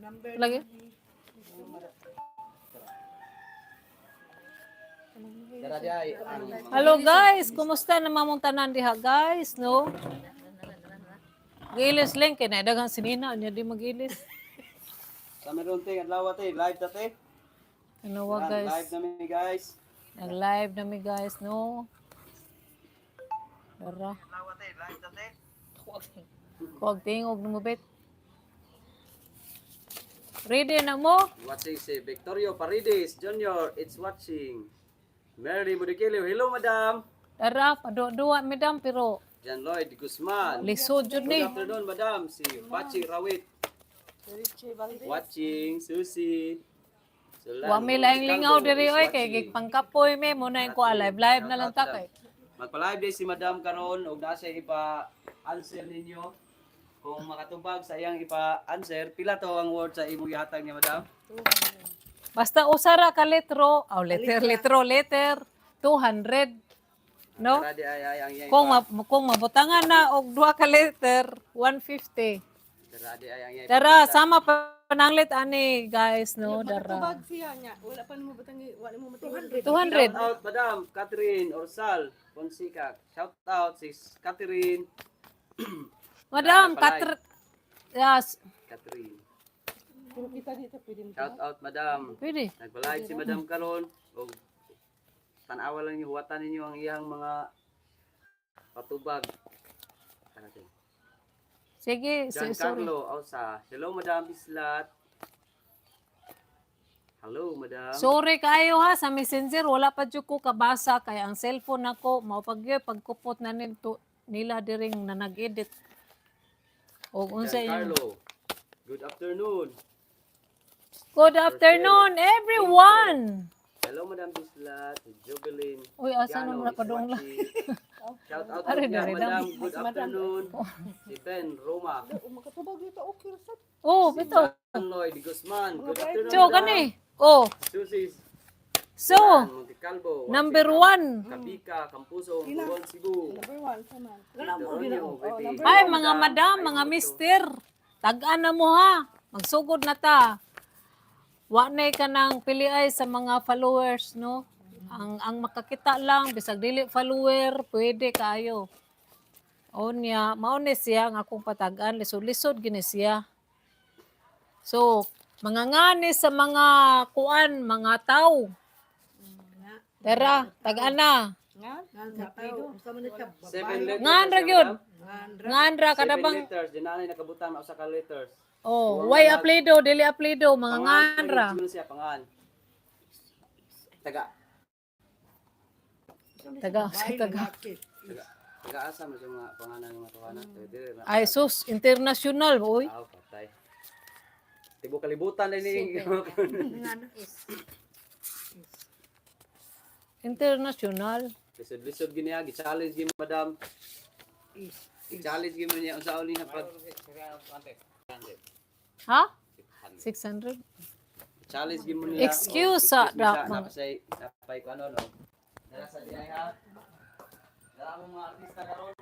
Number Lagi. Dara di ay ang mga Hello guys, kumusta naman mong tanan diha guys, no? Gilis lang kay na daghang sinina nya di magilis. Sa meron te adlaw te live ta te. Ano wa Yan, guys? Live na mi guys. Nag-live na mi guys, no? Dara. Adlaw te live ta te. Huwag tingog numubit. Ready na mo? Watching si Victorio Paredes Jr. It's watching. Mary Mudikilio, hello madam. Dara, paduwa-duwa mi dam pero John Lloyd Guzman. lisod jud Good ni. afternoon madam. Si Pachi Rawit. Watching Susie. Solan Wa mi laing lingaw Monticalvo diri is oy kay watching. gigpangkapoy mi mo na ko live live na lang ta kay. Magpa-live day si Madam karon og naa siya ipa-answer ninyo. Kung makatubag sa iyang ipa-answer, pila to ang word sa imong gihatag niya Madam? Basta usara ka litro, aw liter litro liter 200. No? Tara di ay ay ang iyang Kung kung mabutangan na og duha ka liter 150. Tara di ay ang iyang Dara sama pananglit ani guys no dara. Tubag siya niya. Wala pa nimo batang wala mo matubag. 200. Shout out Madam Catherine Orsal Fonseca. Shout out si Catherine. Madam Palay. Katr Yes, Catherine. Pero kita dito pwede mo. Shout out Madam. pwede. Nagpa-live si Madam karon og tan-awa lang ninyo, huwatan ninyo ang iyang mga patubag. Tara, te. Sige, sorry. Giancarlo Ausa. Hello, Madam Bislat. Hello, Madam. Sorry kayo ha sa Messenger wala pa jud ko kabasa kay ang cellphone nako mao pag gyud pagkupot na nito nila diring na nag-edit. Og unsa yung Giancarlo. Good afternoon. Good afternoon everyone. Hello, Madam Bislat. Si Jubilin. Uy, asa Piano naman is padung lang. watching. Shout out Are, niya, dere, Madam. dam. Good afternoon. Si Ben Roma. Makatubag dito okay ra sad. Oh, Si bitaw. John Lloyd Guzman. Good afternoon, So Madam. gani. Oh, Susie. so Monte Calvo. number watching 1. from Kabika, Kampuso, Buron, Cebu. Number 1 sa man. Doronio, baby. Ay mga madam, mga mister, tag-an na mo ha. Magsugod na ta. Wa nay ka nang piliay sa mga followers, no? Ang makakita lang bisag dili follower, pwede kayo. Onya, mao ni siya ang akong patag-an, lisod-lisod gini siya. So, mga ngani sa mga kuan, mga tao. Tara, tag-an na. Nga? Ngan sa tao. Unsa man na siya? Seven letters. Ngan ra siya, gyud. madam. Ngan ra. Ngan ra Seven kadabang letters. Di na nakabutang na usa ka letters. Oh, why apelido, dili apelido, mga ngan ra. Siguro siya pangan. Taga Taga, taga. taga taga asa man siya mga pangalan ng mga tuwana. Taga dili na. Ay sus, international oy. Aw, patay. Tibo kalibutan na ni. Ngan. International. Lisod-lisod gini ha, gi-challenge gini madam. Is. Gi-challenge gini niya unsa uli na pag Ha? 600? Challenge gini mo niya. Excuse, Oh, ah, excuse me sa mga- napasay napay ko ano no. Dara sa diay ha. Dara mo mga artista karon.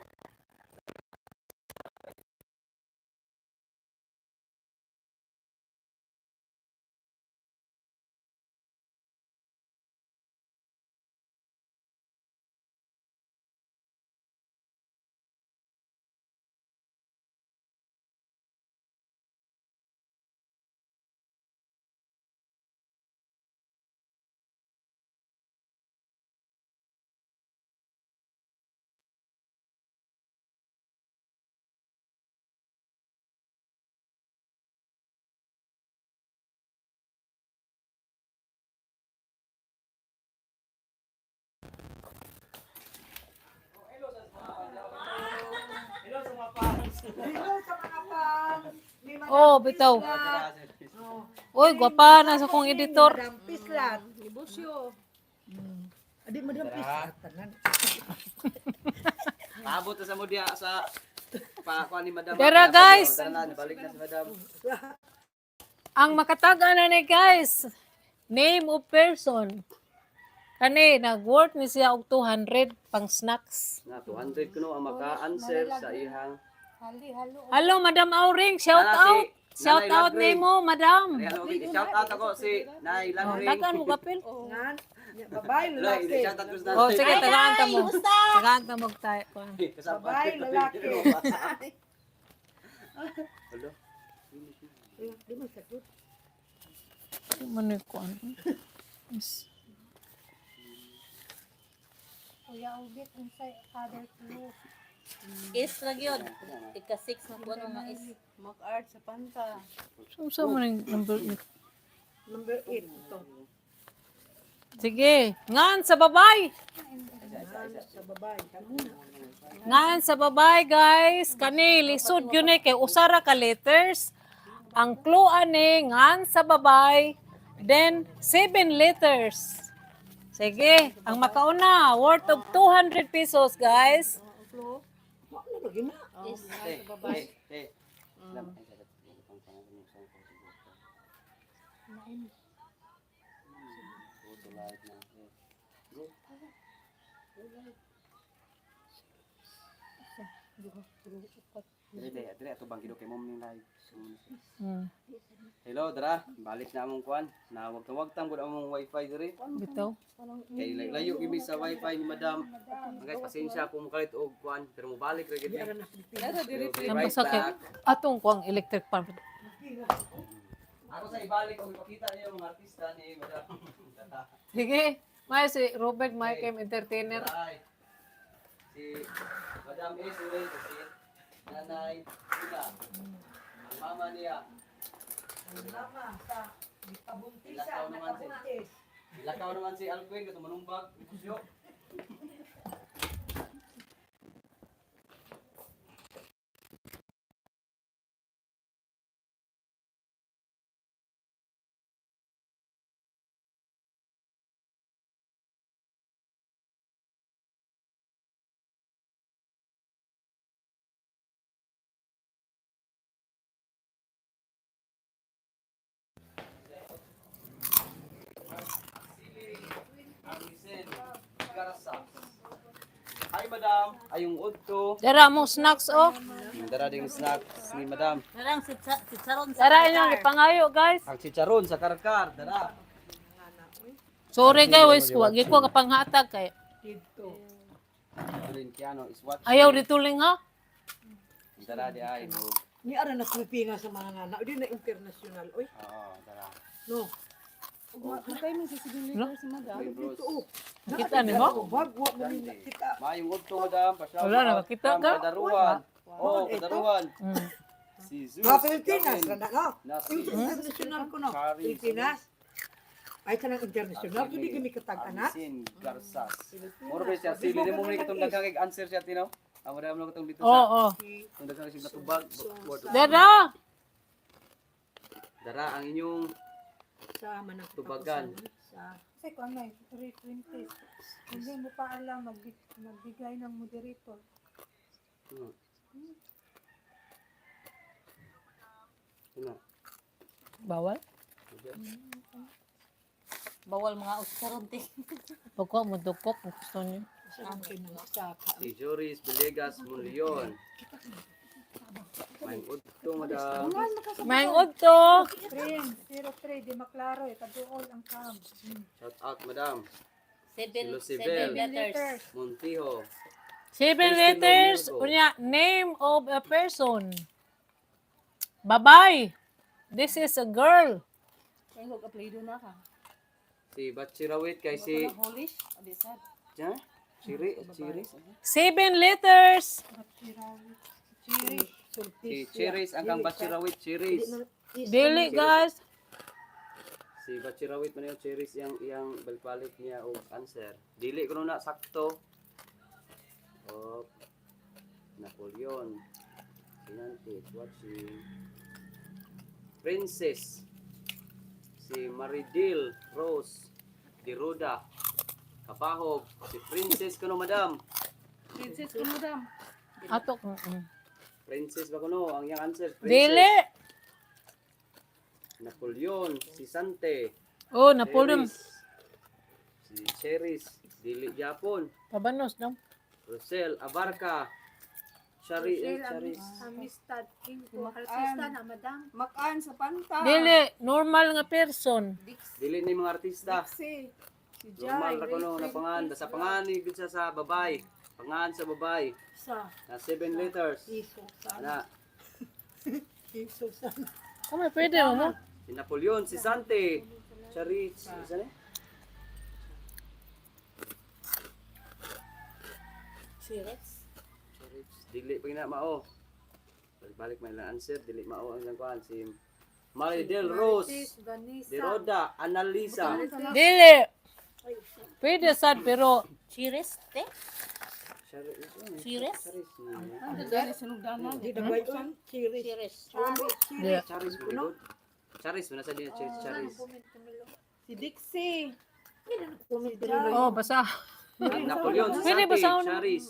Hello sa mga fans. Hello sa mga fans. Ni Madam Oh, bitaw. Pislat. Oh. Oy, gwapa na sa kong editor. Madam Pislat. Negosyo. Adi Madam Pislat tanan. Paabot na sa mo diha sa pa kuan ni madam. Tara, guys. Tara na, balik na si madam. Ang makatag-an na ni guys, name of person. Kani nag-worth ni siya og 200 pang snacks. Na 200 kuno ang maka-answer sa ihang Hello, Madam Auring, shout Nana si out. Shout Nanay out Lagring. nimo, madam. Shout out ako si Nay Oh, Lagring. tagaan mo kapil. Ngan. Babay, Wala, lalaki. shout out ko si Nanay. Oh, sige, tagaan ta mo. Tagaan ta mo tayo. Babay, lalaki. Hello. Di man sagot. Di man ni kuan. Yes. Kuya Ubit, unsay other clue? Is ra gyud. Ika 6 na kuno nga is. Mag-art sa panta. Saan mo ning number 8? Number 8 ito. Sige, ngan sa babay. Sa babay. Ngan sa babay, guys. Kani lisod yun eh kay usara ka letters. Ang clue ani ngan sa babay, then 7 letters. Sige, ang makauna, worth of 200 pesos, guys. Wa na lagi na. Is. Hey, hey, hey. Go to live na. Go. Dire, dire, dire ato bang kay mom ning live. Hello, dara. Balik na among kuan. Nawag tawag gud among wifi dire. Bitaw. Kay layo gimi sa wifi ni madam. Ang guys, pasensya kung mukalit og kuan, pero mobalik ra gid. Nang basta kay atong kuang electric pan. Ako sa ibalik og ipakita niyo mga artista ni madam. Sige, may si Robert may kay entertainer. Ay. Si Madam S ulit si Nanay Ina. Ang mama niya. Mama, sa pabuntisa, Ilakaw naman si nakabuntis. Ilakaw naman si Alquin kato manumbag kusyo. Arisen Garza. Hi madam, ayong udto. Dara mo snacks oh. Dara ding snacks ni madam. Narang sitsaron sa Dara inyong ipangayo, guys. Ang chicharon sa karkar, dara. Sorry guys, wag ko kapanghatag kay Dito. Turin Kiano is watching. ayaw dituling ha. Dara di ay mo. Ni ara na kupinga sa mga ngana. Di na international oy. Oo, dara. No. Matay man sa 7 letters si madam. Uy, bros. Dito oh. Nakita ni mo? Wag wa mo ni nakita. Maayong udto madam, pa-shout Wala, out nakakita from ka? Kadaruan. Oo, Kadaruan. Si Zeus. Mga Pilipinas Gavin ra na no. Nasi. International ko no. Charis. Pilipinas. Ay kanang international gid gimi katag anak. Armisin Garzas. Moro ba siya sili mo ni katong daghang kay answer siya tinaw. Amo ra mo katong dito Oo, sa oo. katong daghang sig natubag. Dara. Dara ang inyong Sa manang Tubagan. Sa Kasi kung ano, 320. Hindi mo pa alam magbigay ng moderator. Ano? Bawal? Bawal mga utsaron te. Pagkuha mo dukok kung gusto niyo. sa mga sa Si Joris Villegas Monleon. Maayong udto madam. Maayong udto. Prince, 03, di maklaro eh. Kaduol ang cam. Shout out madam. 7 Lucibel. letters. Montijo. Seven Christine letters. Romero. Unya, name of a person. Babay. This is a girl. Kay hog apelyido na ka. Si Bachirawit kay si Polish, adi sad. Diyan? Chiri, Chiris. Seven letters. Si Chiris ang kang Bachirawit, Chiris. Dili, guys. Si Bachirawit man yung Chiris yang iyang balik-balik niya og answer. Dili kuno na sakto. Oh. Napoleon. Sinante, watching. Princess. Si Maridil Rose Diruda. Kabahog. Si Princess kuno madam. Princess ko madam. Ato. Princess ba kuno ang iyang answer? Princess. Dili. Napoleon, si Sante. Oh, Napoleon. Cheris. Si Cheris, Dili Japon, Pabanos, no? Rosel Abarca, Chari, eh, Rochelle Charis. Amistad King po. Artista na, madam. Makaan sa panta. Dili, normal nga person. Dili na yung mga artista. Dixie. Si Jai. Normal ra kuno na pangan, basta pangan ni gud siya sa babay. Pangan sa babay. Sa. Na 7 letters. Iso. Sa. Ana, Iso. Sa. Kamo pwede mo mo. si Napoleon, si Sante, Charis, isa ni? Chires. Charis, dili pa gina mao. Balik-balik man lang answer, dili mao ang ilang kuan si Maridel Rose, Marites Vanessa. De Roda, Annalisa. Dili. Pwede sad pero Chires, te? Charis, Chires? Charis na. Di na ba yun? Chiris. Chires. Dili. Charis mo good. Charis mo nasa din Charis, Charis. Si Dixie. Oh, basa. Napoleon, si Pwede Sante, ba sa una? Charis.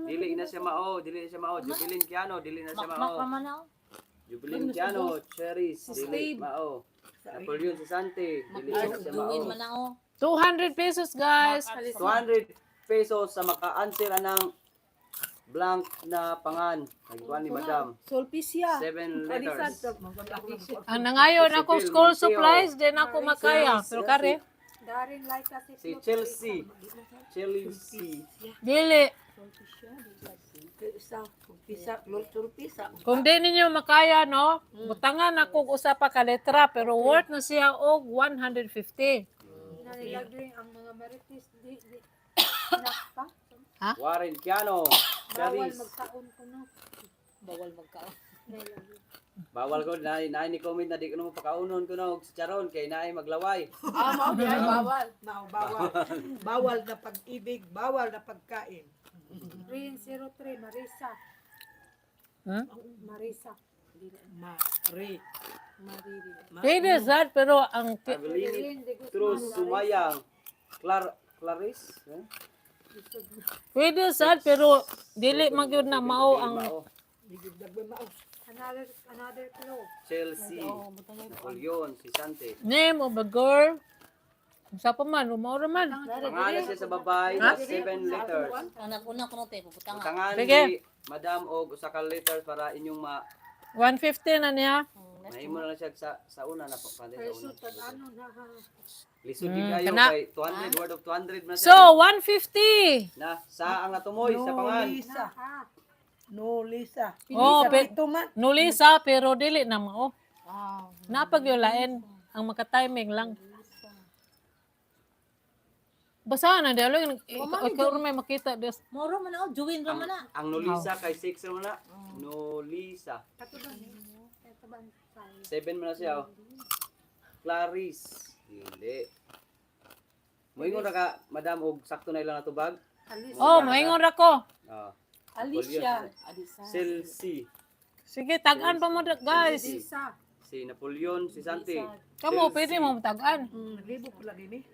Dili na siya mao, dili na siya mao. Jubilin Kiano, dili na siya Makmak mao. pa man ako. Jubilin Kiano, Charis, dili mao. Napoleon si Sante, dili na siya mao. Duwin man ako. 200 pesos, guys. 200 pesos sa maka-answer anang blank na pangan. Nagkuhan ni Madam. Solpicia. 7 letters. Ang nangayon ako school supplies, din ako makaya. Pero kare, Darin Laika si Si Chelsea. Chelsea. dili. Isa. Pisa. Lord, pisa. Kung di ninyo makaya, no, butangan ako og usa pa ka letra, pero worth na siya og 150. Nalagay ang mga Marites di di nakpa. Warren Kiano. Bawal Charis. magkaon ko no. Bawal magkaon. Bawal ko na naay ni comment na di ko na mo pakaunon ko na og si Charon kay naay maglaway. Ah, mao di ay bawal. Mao, bawal. Bawal na pag-ibig, bawal na pagkain. Rin 03 Marisa. Hmm? Marisa. Mari. Mariri. Pwede sad, pero ang Avelini Rin de Guzman. Cruz Sumayang. Clarice? Eh? pwede sad pero dili man gyud na mao ang Mao. Mao. Another clue. Chelsea. Napoleon, si Sante. name of a girl. Unsa pa man, mao ra man. Pangalan siya sa babae na 7 letters. Ang nag-una ko no, te, puputangan. Butangan Sige. ni Madam og usa ka letters para inyong ma 150 na niya. mahimo na lang siya sa una na po pwede sa una. Lisod pag ano na ha. Lisod di kayo kana. kay 200 word of 200 man So, siya. 150. Na sa ang natumoy sa pangan. Lisa. Ha. No, Lisa. Oh, Ito man. Nulisa pero dili na mao. Napagyulain ang maka-timing lang. Basta na dialog ikaw ra may makita des. Moro man ako, juwin ra man na. Ang Nolisa kay 6 man na. Nolisa. Kato ba ni? Kato ba ni? 7 man na siya. Oh. Clarice. Dili. Moingon ra ka madam og sakto na ilang natubag. Alis. Oh, moingon ra ko. Ah. Alicia. Chelsea. Sige, tag-an pa mo guys. Lisa. Si Napoleon, si Santi. Kamo pwede mo tag-an. Libo pala din eh.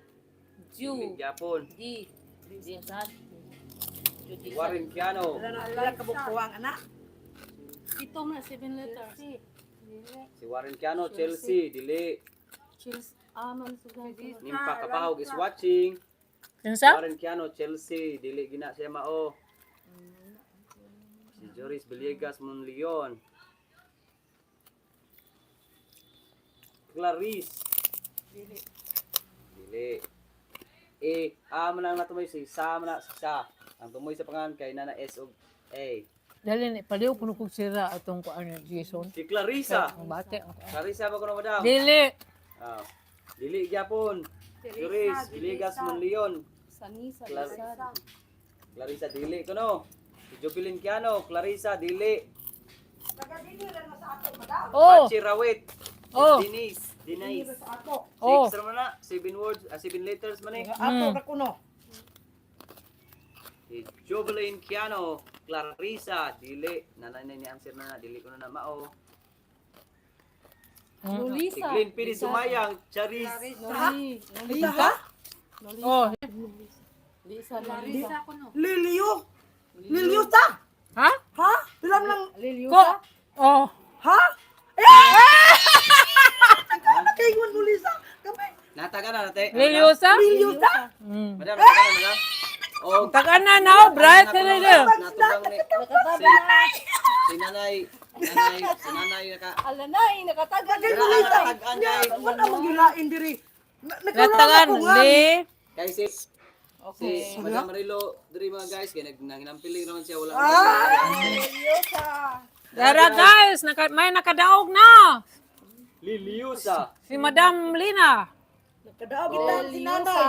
Ju. Dili Japon. Di. Di sad. Ju Warren Piano. Wala na wala ka bukuwang anak. Ito na 7 letters. Si. Dili. Si Warren Piano, Chelsea, dili. Chills. Ah, man sugay. Nimpa Kabahog is watching. Kinsa? Warren Kiano, Chelsea, dili gina siya mao. Si Joris Villegas Monleon. Clarice. Dili. Dili. E, A man ang natumoy si sa man na si sa. Ang tumoy sa pangan kay nana S og A. Dali ni paliw kuno kog sira atong kuan ni Jason. Si Clarissa. Ang bate. Clarissa ba kuno madam? Dili. Ah. Dili gyapon. Joris Villegas Monleon. Sanisa. Clarissa dili kuno. Si Jubilin Kiano, Clarissa dili. Oh, Pachirawit. Oh. Denise. Denise. Oh. Six man na. 7 words, 7 letters man eh. Ato ra kuno. Si Jubilin Kiano, Clarissa, dili. Nanay na ni answer na na, dili ko na na mao. Si Nolisa. Glenn Piri Sumayang, Charis. Noli. Lisa ha? Oh. Lisa. Nolisa. Lisa ko no. Liliyo. Liliyo ta. Ha? Ha? Bilang lang. Ko. Oh. Ha? Eh! Kay mo Lisa. Kami. Nata ka na, nate. Liliosa? Liliyo ta. Madam, nata ka na, madam. O Tagana na, oh, bright na na. Natubang ni si nanay, nanay, si nanay naka. Alanay, nakatagal. Kay Dara, Lolita. nakatagaan, guys. Wala mong gilain diri. Natagan, Nagkaroon ako nga. li. Kay si Madam Marilo diri mga guys kay nag nanginampiling naman siya wala. Dara guys, may nakadaog na. Liliusa. Si Madam Lina. Kadaog kita si nanay.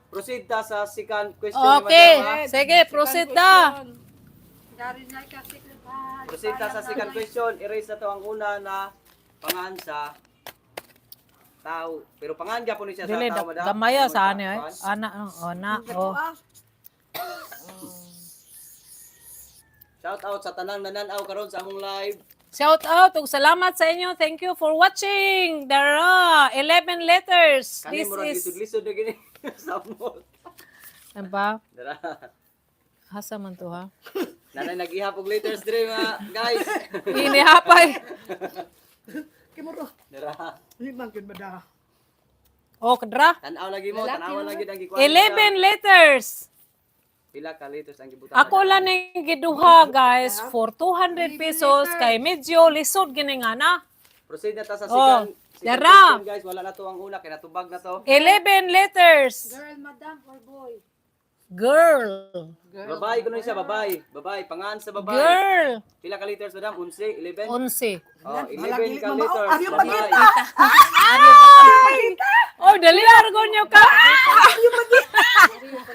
Proceed ta sa second question ni Okay, Madam. Ha? sige, proceed na. Dari na kasi Proceed ta sa second question. Erase na to ang una na pangan sa tao. Pero pangan gyapon ni siya sa Dili, tao, Madam. gamaya sa ani ay. Kuan. Ana, oh, ana, oh. Shout out sa tanang nananaw karon sa among live. Shout out ug salamat sa inyo. Thank you for watching. There are 11 letters. Kani This murag is lisod-lisod na gini sa amot. Ano ba? Dara. Hasa man to ha? Nanay nag-ihap og letters dire mga guys. Inihapay. Kimuro. Dara. Di man gyud madaha. Oh, kadra. Tan-aw lagi mo, tan-aw lagi ang gikuan. 11 letters. Pila ka letters ang gibutan? Ako lang ning giduha guys for 200 pesos kay medyo lisod gini nga na. Proceed na ta sa Oh, second, second dara. question guys. Wala na to ang una kay natubag na to. 11 letters. Girl, madam, or boy? Girl. Babae kuno siya, babae. Babae, pangan sa babae. Girl. Pila ka liters madam? 11, 11? 11. Oh, 11 Malaki- ka mama- liters. oh, ayaw Babae. pagita. Oh, dali argo nyo ka.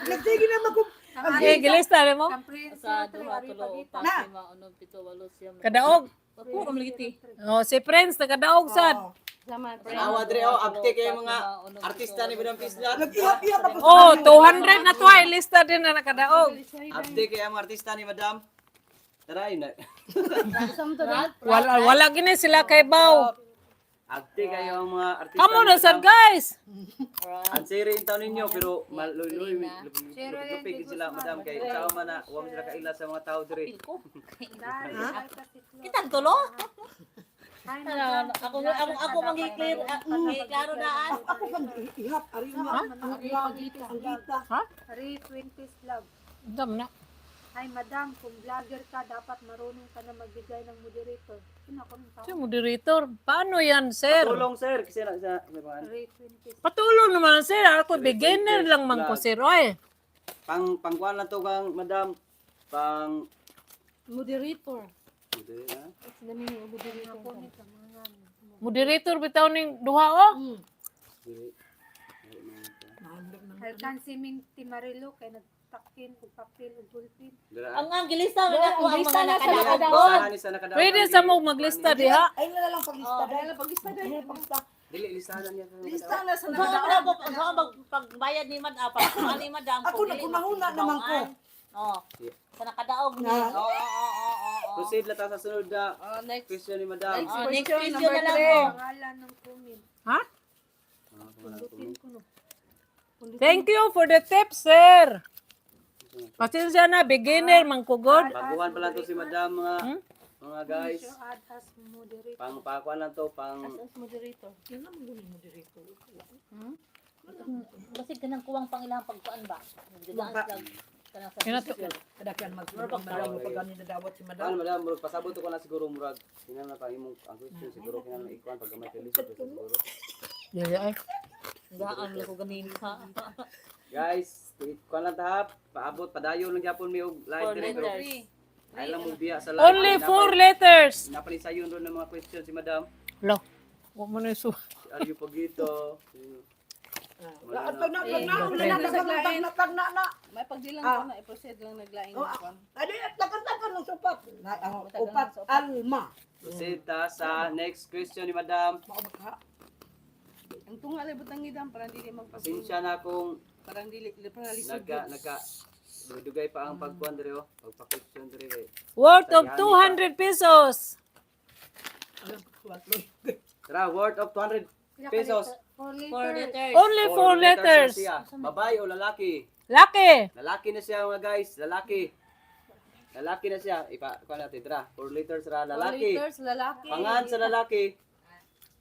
Nagtige na mag Okay, gilista mo. Ang prince, Sa zero, three, duha, ari tulo, pagita. upat, Na. lima, unom, pito, walo, siyam. Kadaog. Ako, ang liti. Oh, si Prince nakadaog sad. Tanawa dire oh, abte kay mga artista ni Madam Pislat. Nag-ihap-ihap ako. Oh, 200 na to ay lista din na nakadaog. Abte kay ang mga artista ni Madam. Tara yun na. Wala wala gini sila kay Baw. Abte kayo ang mga artista. Kamo ni na sad Madam. guys. Ang siri in taon ninyo pero maluloy lupig sila madam kay sao man na wa man sila kaila sa mga tao diri. Dari na kasi Kitang tulo? Hi, madam. Ako mangi-clear, klaro daan. Ako kang ihap ari nga ang ang gita. Ari 20s love. Dam na. Hi, madam. Kung vlogger ka, dapat marunong ka na magbigay ng moderator. Sino ako ng tao? Si moderator, paano yan, sir? Tulong sir kasi na sa may pangan. Ari 20s. Patulong naman, sir. Ako beginner lang man ko, sir. Oy. Pang pangkuan lang to kang madam pang Moderator. Hindi, ha? It's the meaning of moderator. Moderator bitaw ning duha oh. Dili. Alcan si Ming Timarilo kay nagtakin og papel og gulpin. Dara. Ang gilista man ako ang Ang mga lista na sa nakadaog. Listahan ni sa nakadaog. Pwede sa mo maglista diha. Ay na lang paglista. Ay na paglista. Ay na paglista. Dili listahan niya. Lista na sa Unsa man nakadaog. ako, unsa man pagbayad ni madam, pagkuha ni madam. Ako kung na, dili kunahuna naman ko. makibawaan. Oh. Sa nakadaog ni. Na. Oo. Proceed lang ta sa sunod na Oh, next. question ni madam. Next Oh, next question, question number na lang three. oh. Pangalan ng comment. Ha? Ah, pangalan ko. Pindutin ko no. Thank you for the tip, sir. Pasensya na, beginner man ko god. Baguhan pa lang to si madam mga mga guys. So add as moderator. Pang pakuan lang to pang As moderator. Yan naman guni moderator. Basig kanang kuwang pangilang pagkuan ba? Nagdagaan sila kanang sa Kina to. Kadakian magsunod ang madam mo pag gani nadawat si madam. Ano madam, murag pasabot ko na siguro murag kinahanglan pa imong ang question siguro kinahanglan ikuan pag gamay kay lisod siguro. Dili ay. Daan lang ko ganin ha. Guys, kuan lang tahap, paabot padayon lang gyapon mi og live Four dire pero letters. ay lang mo biya sa live. Only four letters. Napalisayon ron ng mga question si madam. Lo. Wa mo na su. Si Aryo Pagito. Laat pag na pag na na na pag na na. May pagdilang ko na, i-proceed lang naglaing Oh, na kwan. Adi at takan-takan ng supat. Na ang upat alma. Proceed ta sa next question ni madam. Mao ba ka? Ang tunga lang butang ngidam parang dili magpag Pasensya na kung parang dili parang lisod. nagka nagka dugay pa ang pagkuan dire oh, pagpa-question dire kay. Worth of 200 pesos. Alam ko loy. Tara, worth of 200 pesos. Four Four letters. letters. Only four letters. na siya. Babae o lalaki? Laki. Lalaki na siya mga guys, lalaki. Lalaki na siya. Ipa kuan natin, tara. 4 liters ra Four lalaki. liters, lalaki. Pangan sa lalaki.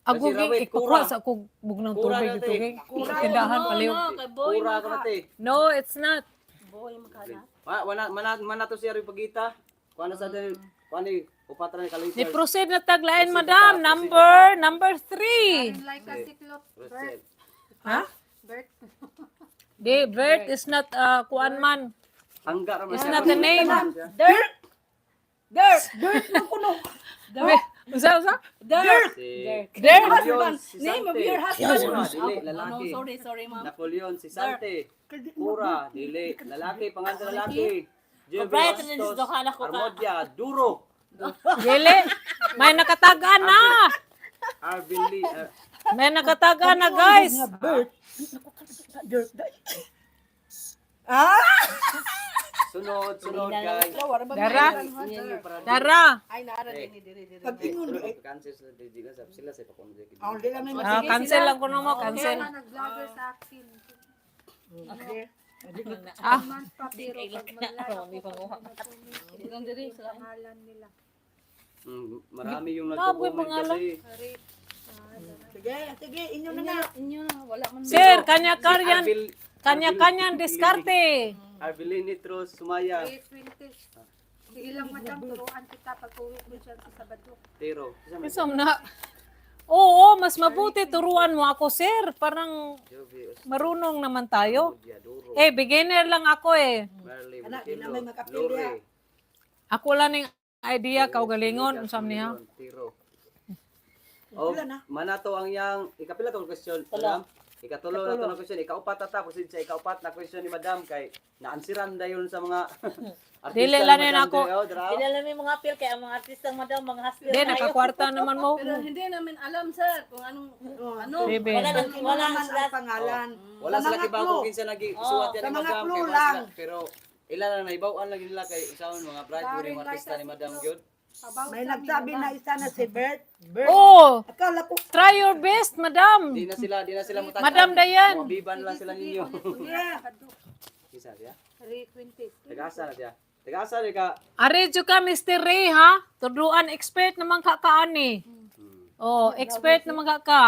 Ako Kasi Rawit, ikukuha kura. sa akong bugnang Kura tubig na, te. tubig. Tindahan No, paliw. no, kay boy Kura na ko na te. No, it's not. Boy makana. Wa wala mana mana to siya rin pagita. Kuha na sa din. Kuha ni upat ra ni Ni ka-letters. proceed na taglain, madam. Number 3. Like a siklop. Proceed. Ha? Bert. Di, Bert is not kuan man. Hangga ra man It's siya. not the name. Dirt! Dirt! Dirt man kuno. Usa, usa? Dirt! Si Dirt. Napoleon si Name of Sante. your husband. Cura, dili, No, lalaki. sorry, sorry, ma'am. Napoleon si Sante. Cura, dili, lalaki, pangalan sa lalaki. Jeffrey Bright rin Ostos, si Dokala ko ka. Armodia, Duro, Dili. May nakatagaan na. Arvin Lee, May nakatagaan na, guys. Dirt. Dirt. Ah! Sunod, sunod guys. Dara. Dara. Ay, naara Eh. din ni diri diri. Pag ingon Sunod, eh. cancel sila, di na sila sa ipakonde. Ah, di lang may Ah, cancel lang kuno mo, cancel. Kaya nag-vlogger sa akin. Ah, Man pa pero pag mag-live ako, Ilang diri sila. pangalan nila. Marami yung Tawag ko yung nagko-comment pangalan. kasi. Sige, sige, inyo na na. Inyo na, wala man. Sir, kanya-kanyan, Arvil- kanya-kanyang diskarte. Arvilin Nitros, Sumaya, 320. Sige lang madam, turuan kita pag uwi ko dyan sa Sabado. Tero. Isa na. Oo, mas mabuti turuan mo ako, sir. Parang Jovi, Ostos, marunong naman tayo. Armodia, Duro, Eh, beginner lang ako eh. Marley, Anak, di na Bukilo, may makapili, Lore, Ako lang ning idea kaugalingon unsa man niya. Tiro. O, manato ang yang ikapila tong question, madam. Ikatulo na to na question, ikaupat na ta proceed sa ikaupat na question ni madam kay naansiran dayon sa mga artista Dili ni lang yun Madam ako. Deo, dra. Dili lang may mga appeal kay ang mga artista madam mga hustler. Di nakakwarta naman mo. Pero hindi namin alam, sir, kung anong, ano. Bebe. Wala lang Wala wala man sila. ang pangalan. Wala Sa sila mga kibaw clue. kung kinsa nagi suwat yan Sa ni mga madam kay clue wala lang. sila, pero ila lang naibaw-an lang nila kay usaon mga bride ko mga artista ni madam gyud. Pabaw May nagsabi na isa na si Bert. Bert. Oh, Akala ko, try your best, madam. Di na sila mutakan. Madam Dayan. Mabiban lang sila ninyo. yeah. Kinsa siya? 320. Taga-asa na siya. Taga-asa ni ka. Are jud ka Mr. Ray ha? Tuduan expert naman ka kaani. Oh, expert naman ka ka.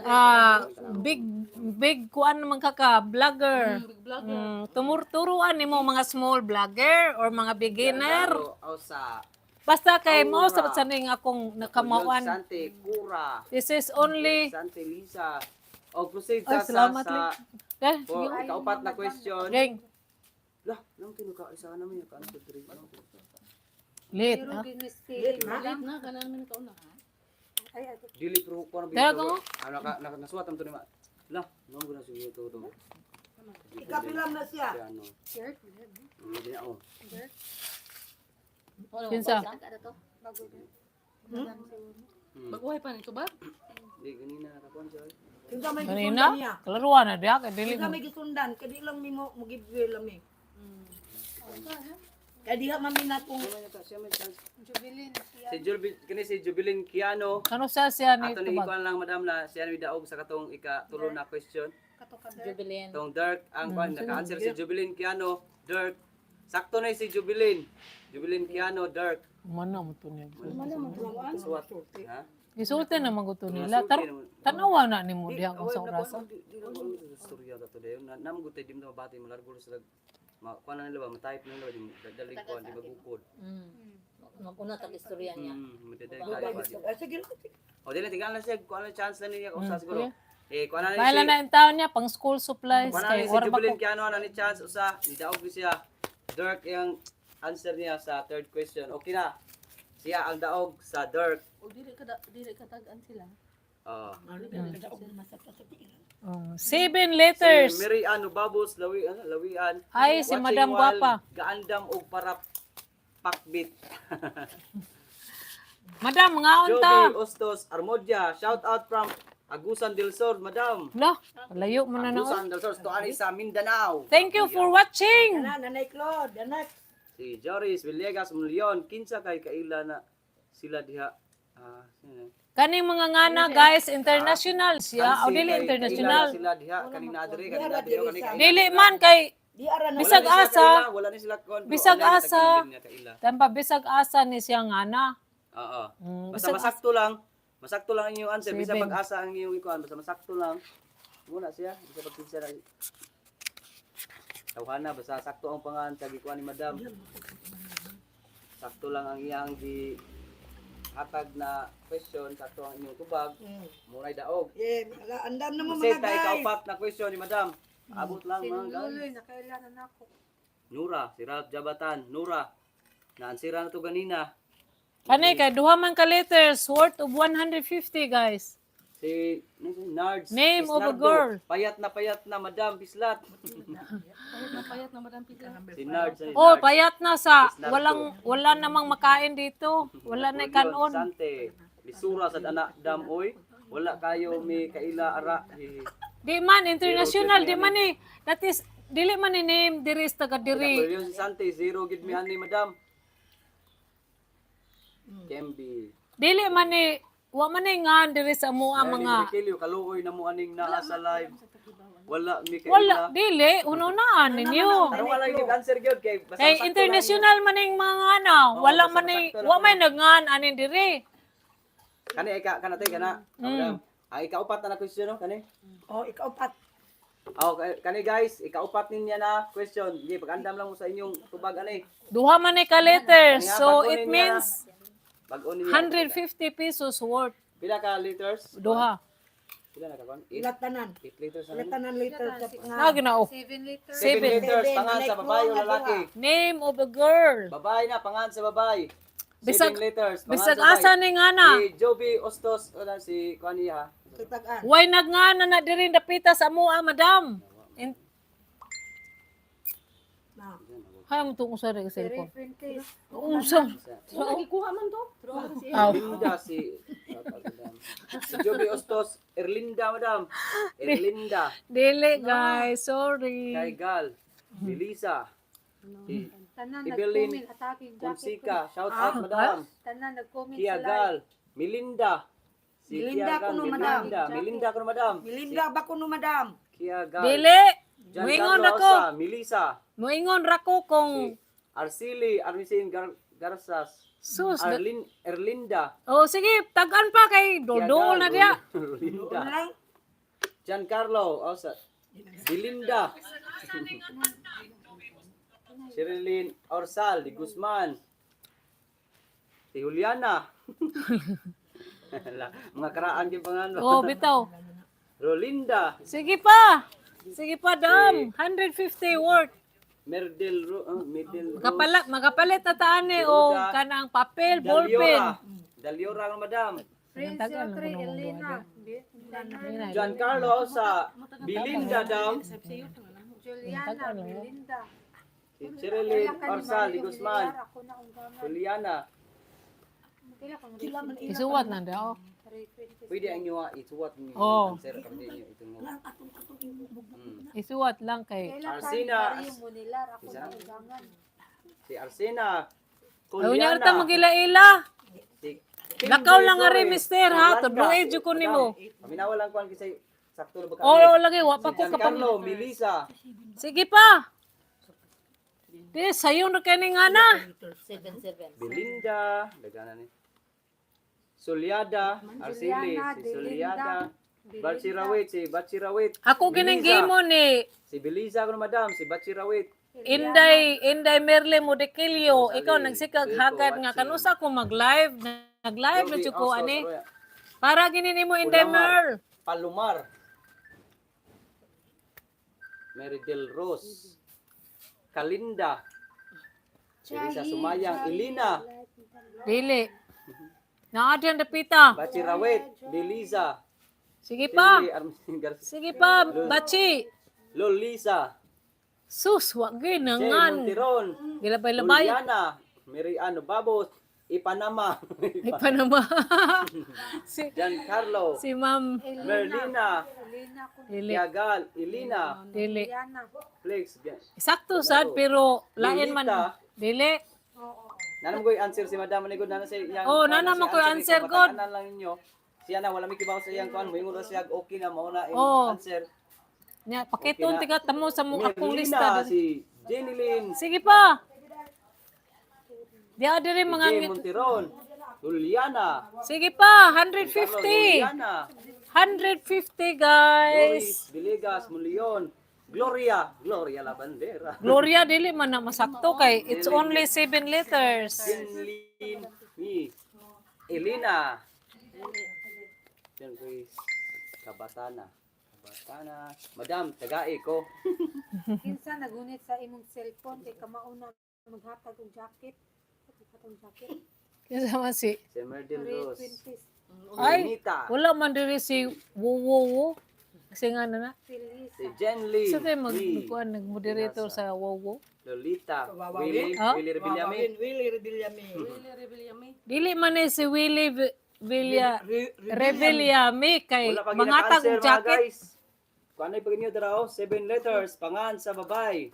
Ah, big big kuan naman ka ka, vlogger. Big vlogger. Tumurturuan nimo mga small vlogger or mga beginner. Osa. Basta kay mao Aura. sa saning akong nakamauan. Sante, Cura. This is only Sante Lisa. O proceed Ay, sa sa, salamat, sa Eh, po, ikaupat na question. Geng. Lah, nang kinuka isa naman yung answer diri. Late, ha? Late Late na, kanan man ikaw na. Ay, ay, Dili pero ko na Dara ko. Ano ka na, nasuwat am to ni ma. Lah, nang guna siguro to to. Ikapilam na siya. Ano? Bert. Hindi na oh. Kinsa? Bago din. Baguhay pa nito ba? Di ganina nakakuan siya. Kinsa may gisundan Kanina, niya. kalaruan na diha kay dili Kinsa mo. may gisundan. Kaya di lang mi mo mo-giveaway lang mi. Kaya diha man mi na kung Siya may chance. Jubilin. Si Julbi kini si Jubilin Kiano. Kano sa siya ni Ato ni tubag? ikuan lang madam na siya ni daog sa katong ikatulo na question. Kato ka Bert. Jubilin. Tong Dirk ang kuan naka-answer si Jubilin Kiano, Dirk. Sakto na si Jubilin. Jubilin Kiano, Dirk. Mana mo to niya. Suwat. Ha? Gisulti na man to nila. Tar tanawa na nimo diha kung sa orasa. Di na ko alam sa istorya ta to dayon. Na namgutay di mo mabati mo largo sila ma kuan na nila ba ma-type na nila ba, di dadalig kuan di magukod. Maguna tag istorya niya. Madadalig tayo ba. Ay, sige lang. Sige. O dili tingnan lang siya kuan na chance na niya usa siguro. Eh kuan na ni Bahala si na yung taon niya pang school supplies kuan na kay ni si ora ba Jubilin ko. Kiano na ni chance usa ni daog ni siya. Dirk yung answer niya sa third question. Okay na. Siya ang daog sa Dirk. O dili ka tag-an sila. Oh. Oh, seven letters. Si Mary Ann Ubabos, Lawi, ano, Lawian. Ay, si Watching Madam while Guapa. Gaandam og para pakbit. Madam, ngaon ta. Joby Ostos Armodia, shout out from Agusan del Sur, Madam. Lah, layo mo na na. Agusan del Sur, to ani sa Mindanao. Thank you for watching. Ana, Nanay Claude, anak. Si Joris Villegas Leon, kinsa kay kaila na sila diha. Ah, sino? Kaning mga ngana guys, international siya. O Kansi dili kay kaila international. na sila diha kaning nadre, kaning nadre, kaning kaila. Dili man kay Di ara na. Bisag Wala ni sila asa. kaila, wala ni sila kon. pero Bisag wala ni asa. tagilid niya kaila. Tampa bisag asa ni siya ngana. Oo. Bisag Basta masakto lang. Masakto lang ang inyong answer. Bisa Seven. pag-asa ang inyong ikuan. Basta masakto lang. Muna siya. Bisa pag-kinsa na. Tawhana basta sakto ang pangalan sa gikuan ni Madam. Sakto lang ang iyang gi hatag na question, sakto ang inyong tubag. Munay daog. Yeah, ala, andam na mo mga Maseta guys. ikaupat na question ni Madam. Abot lang mga guys. Sinuloy, nakailan na ako. Nura, si Ralph Jabatan, Nura. Naansira na to ganina. Kanay kay duha man ka letters worth of 150, guys. Si, ano si Nards. Name of a Isnardo. girl. Payat na Madam Bislat. Payat na payat na Madam Pita. Si Nards. Si Oh, Nards. payat na sa Isnardo. walang wala namang makain dito. Wala na Napoleon kanon. Sante. Lisura sa anak dam oy. Wala kayo may kaila ara. Hihi. Di man international, di man ni that is dili man ni name diri sa taga diri. Napoleon si Sante, zero gid mi ani Madam. Kembi. Dili man ni wa man ni ngan diri sa amoa Mga mga Riquelio, kaluoy na mo aning naa sa live. Wala mi kaila. wala dili ununaan ninyo. Tarong wala yung answer gyud kay basta Kay sakto lang. international man ning mga ano, Oo, wala basta man ni sakto lang wa may nagngan anin diri. Kani ika kana tay kana. Madam. Ang ikaupat na na question no kani. Oh, ikaupat. Oh, kani guys, ikaupat ninya na question. Sige, pag-andam lang mo sa inyong tubag ani. Duha man ni ka letters. Kani ha, So bag-o it ninya. means Bag-o ninya. 150 pesos worth Pila ka liters? duha. Pila na ka kon? 8 Ilat tanan. liters na. Ilat tanan liter sa Na ginao. 7 liters. 7 Seven. liters Seven. pangan sa Like babae o mga lalaki. Name of a girl. Babae na pangan sa babae. 7 liters pangan Bisag sa babae. asa ni ngana. Si Joby Ostos wala si kuan niya. Kitagaan. Way nagngana na diri dapita sa amoa, madam. In Na. Hay mo tong usa ra cellphone. 320. Unsa? Wala gikuha man to. Aw. Erlinda si si Joby Ostos, Erlinda madam. Erlinda Dili guys, sorry. kay Gal, Melissa, si Tanan Evelyn nag-comment atake jacket. Consika, shout out madam. Tanan nag-comment Kia sa live. Gal, Melinda. Si Melinda Kia Gal, kuno, madam. Melinda, Melinda kuno madam. Melinda ba kuno madam? Kia Gal. Dili. Giancarlo Muingon ra ko. Osa, Melissa. Muingon ra ko kung Si Arcili Armisin Garsas. sus. Arlin Erlinda. Oh sige, tag-an pa kay Kia dodol Gal, na diya. Erlinda. Lang. Giancarlo Osa. Belinda. Sherilyn Orsal de Guzman. Si Juliana. Mga karaan yung pangalan. Oh, bitaw. Rolinda. Sige pa. Sige pa, dam. 150 worth. Merdel Medel Rose. Makapala, makapalit na taan eh, o Ruda. kanang papel, ballpen. Daliora. Daliora ang madam. Prince 03 Elena. Giancarlo sa Belinda Dam. Juliana, Melinda. Si Sherilyn Kailan ka ni Orsal de Mario Guzman. Villar, ako na ang gaman. Juliana. Kailan kang Isuwat na daw. 320. Pwede ang inyo ha, isuwat ninyo. Oh. Answer kami ninyo itong Isuwat lang kay. Kailan ka ni Arsena. Mario Munilar, ako Isa? na ang gaman. Si Arsena. Ayaw niya Juliana. arta magila-ila. Si Lakaw lang ari, Flores. mister, ha? Orlando. Tudloy, jud ko nimo. Paminawa lang kuan kasi sakto na ba Oo, lagi, wa pa Si ko kapag. Giancarlo, Melissa. Sige pa. Di, sayo na kay ni nga na. 7-7. Belinda, dagana ni. Sulyada, Arceli, Juliana, si Belinda, Sulyada, Belinda. Bachirawit, si Bachirawit. Ako gining Melissa. gimo ni Si Belisa ko na madam, si Bachirawit. Inday, Inday Merle Modekilyo, Rosalie, ikaw nagsikag hagad nga Watching. kanusa ko mag-live, nag-live na Joby jud ko Ostos, ani. Roya. Para gini nimo Inday Ulamar. Merle. Palomar. Mary Del Rose. Kalinda. Teresa Sumayang, Elina, Dili. Naa diyan dapita. Bachirawit, Belisa, Sige pa. Shirley Armin Garcia, Sige pa, bachi. Lolisa, Sus, wa Jay ginangan. Monteron, Gilabay-labay. Juliana, Mary Ann Babos, Ipanama, Ay pa naman. Si Giancarlo, si Ma'am Merlina, Elena ko Dili. Tiagal, Elina, Dili. Juliana. Flix, Sakto sad pero lain man. Lolita. Dili. Nanam ko'y answer si Madam ni God, nana siya iyang Oh, kuan, nana siya man ko'y answer, kung God. matag-anan lang ninyo. Siya na wala may kibaw sa iyang kuan, moingon ra siya okay na mao na imong Oh. answer. Nya pakiton Okay na. tiga tamo sa mo akong Merlina, lista. si Jenilyn, Sige pa. Diya diri mga Jay Monteron, Juliana, Sige pa, Carlo, 150. Juliana, 150 guys. Doris Villegas, Muleon, Gloria, Gloria la bandera. Gloria dili man na masakto kay it's only seven letters. Jinlin Mi. Elena. Yan Grace. Kabatana. Kabatana. Madam, tagai ko. Kinsa nagunit sa imong cellphone kay kamauna maghatag og jacket. Maghatag og jacket. Kinsa man si Si Merdin Ray Rose. Fuentes, Ay, Lenita. wala man diri si Wowowo. Kasi nga na na. Felisa. Si Jenly. Sa tayo mag Mi. kuan nag-moderator sa Wowo. Lolita. Kawawa Willie. Ha? Willie Rebillame. Willie Rebillame. Dili man ni si Willie Villa Revillame kay Wala pa mangatag gina-answer og mga jacket. guys. Kuan ay pag inyo dara oh, seven letters pangan sa babay.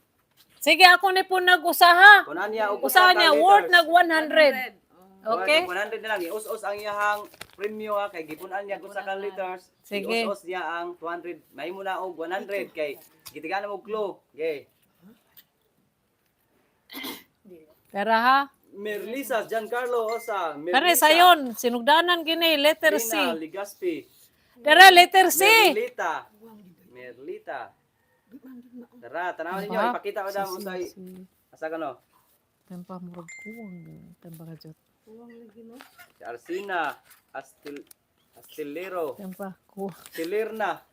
Sige, ako ni po nag-usaha. Kunan niya og Usaha usa ka niya worth letters. nag 100. Okay? 100 na lang ius-us ang iyahang premyo ha kay gipunan niya og usa ka letters. Sige. Ius-us niya ang 200. Mahimo na og 100 kay gitigan mo og clue. Okay. Tara ha. Merlisa Giancarlo Osa. Merlisa. Kare sayon, sinugdanan gini letter C. Lina Ligaspi. Tara letter C. Merlita. Merlita. Tara, tanawin ninyo Ba? ipakita ko daw usay. Asa ka no? Tampa murag kuwang tampa ka jud. Si Arsina Astilero. Tampa kuwang. Silerna.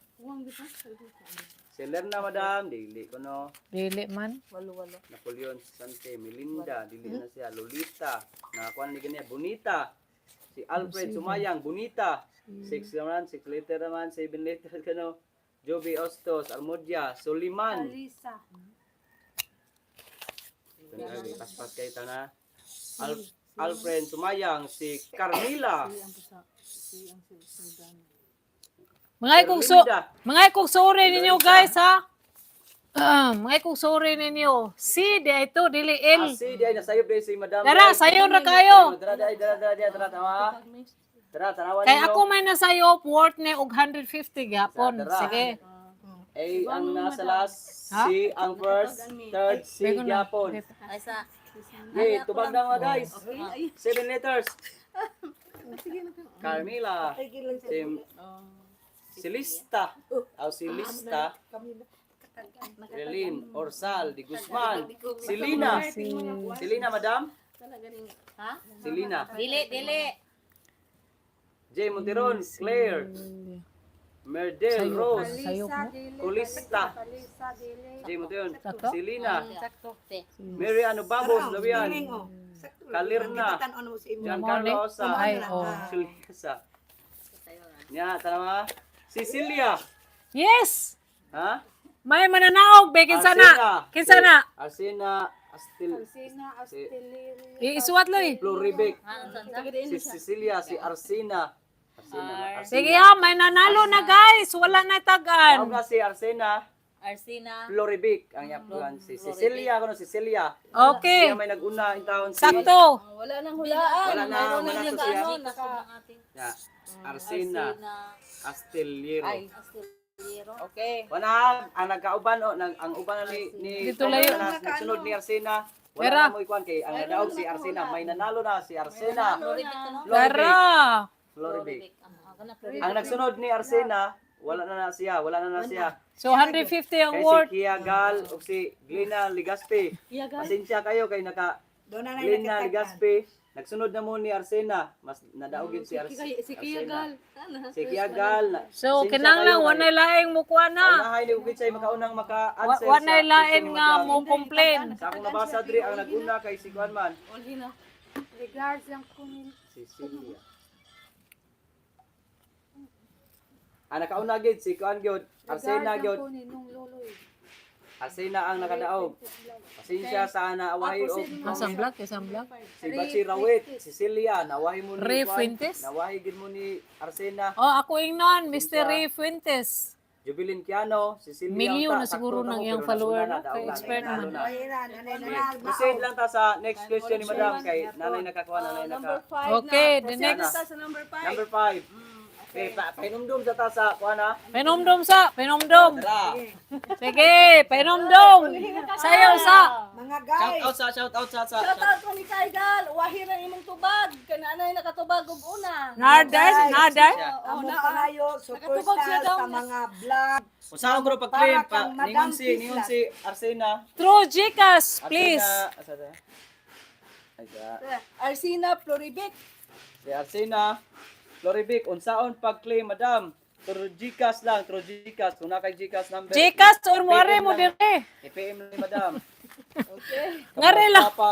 Silerna, madam. Dili ko no. Dili man. Napoleon Sante, Melinda, dili na siya. Lolita, nakakuha ni ganyan. Bonita. Si Alfred Sumayang, Bonita. Six naman, six letter naman, seven letter kano. Joby Ostos, Armodia, Suliman. Alisa. Paspas kayo na. Alfred Sumayang, si Carmila. Mga ikong so Erlinda. mga ikong sorry ninyo guys ha. Ah, mga ikong sorry ninyo. C di ito dili L. Ah, si, di ay nasayop di si Madam. Dara, sayon ra kayo. Dara, dara, dara, dara, dara, tama. Dara, tanawan Kay ninyo. ako may nasayop worth ni og 150 gyapon. Dara. Sige. A ang nasa last, Ha? C ang first, third, C Bego na. gyapon. Ay sa Okay, tubag na mga guys. Seven letters. Carmila. Si Silista. Aw, Silista. Relin, Orsal, Di Guzman. Silina. Silina, madam. Ha? Silina. Dili, dili. J. Monteron, Claire. Merdel, Rose. Sayop Alisa mo. dili. Kulista. Alisa dili. J. Monteron. Sakto? Silina. Sakto. Te. Mary Anubabos, Lawian. Galing, oh. Sakto lang. Kalirna. Tan-on mo sa imo. Giancarlo Osa. Ay, oh. Silisa. Nya, tama. Cecilia. Yes. Ha? May mananaog be kinsa na? Kinsa na? Arsena Astil Alsina Astilleria. Iisuwat loy. Floribic. Ha, unsa unsa? Si Cecilia, si Arsena. Arsena. Arsena. Sige ha, may nanalo na guys. Wala na Tawag tagan. na si Arsena Arsina. Floribic. Ang yapuan si Cecilia, kuno Cecilia. Okay. Siya may nag-una in taon si Sakto. Wala nang hulaan. Wala na, Mayroon wala nang to Naka siya. ano, naka ang ating Ya, Arsena Astillero. Astillero. Okay. Wala ang nagkauban o nag ang uban na ni Dito layo. na, nagsunod ni Arsena. Wala Pera. na mo ikuan kay ang nadaog si Arsena, may nanalo na si Arsena. Floribic ano? Tara. Floribic. Ah, kana Floribic. Ang nagsunod ni Arsena, wala na na siya, wala na na siya. So 150 ang Kay si worth. Kia Gal o si Glena Ligaspi. Pasensya kayo kay naka Doon na lang Glena nakitagan. Ligaspi. Nagsunod na mo ni Arsena, mas nadaog yun si Si Kia Arsena. Gal. Si Kia Gal. So pasensya kinahanglan kayo wa na kay- laing mo kuha na. Paunahay ni Ukitsay makaunang maka-answer Wa sa na lain question ni nga Madam. mo complain. Sa akong nabasa diri ang naguna kay si Kuan man. Olhina. Regards lang kunin. Cecilia. Ang nakauna gid si Kuan gyud, Arsena Regards lang gyud. kunin nung loloy. Arsena ang nakadaog. Pasensya sa naawahi og Asang vlog, isang vlog. si Bachi Rawit, Cecilia, nawahi mo ni Ray Kuan, Fuentes? Nawahi gid mo ni Arsena. Oh, ako ingnon, Mr. Ray Fuentes. Jubilin Kiano, Cecilia. Milyon unta, na siguro sakto ng ta mo, iyang pero follower, nasuna na, no? daog Kay na, expert nanalo man. na. Bahiran, anay na lang. Proceed lang ta sa next question ni Madam kay nanay nakakuha, nanay naka. Number 5 Okay, na. the Proceed next. na ta sa number 5. Number 5. Okay, pahinumdum sa ta sa kuan ha. Pahinumdum sa, pahinumdum. Tara. Sige, pahinumdum. Sayo sa. Mga Shout guys. out sa, shout out sa. Shout out ko ni Kaidal, wahir ang imong tubag kay naanay nakatubag og una. Narday, narday. Oh, Among na. pangayo, Nakatubag siya superstar daw. sa mga vlog. Usahan ko pag-claim Para pa. kang Madam Ningon si, ningon Pislat. si Arsena. True Gcash, please. Arsena, asa ta? Ay, sa. Arsina Floribic. Si Arsena, Floribic, unsaon pag-claim, madam? Through GCash lang, through GCash. Kung na kay GCash number. Gcash or muare i-PM mo lang. dire. I-PM lang ni madam. Okay. Ngare lang. Gwapa.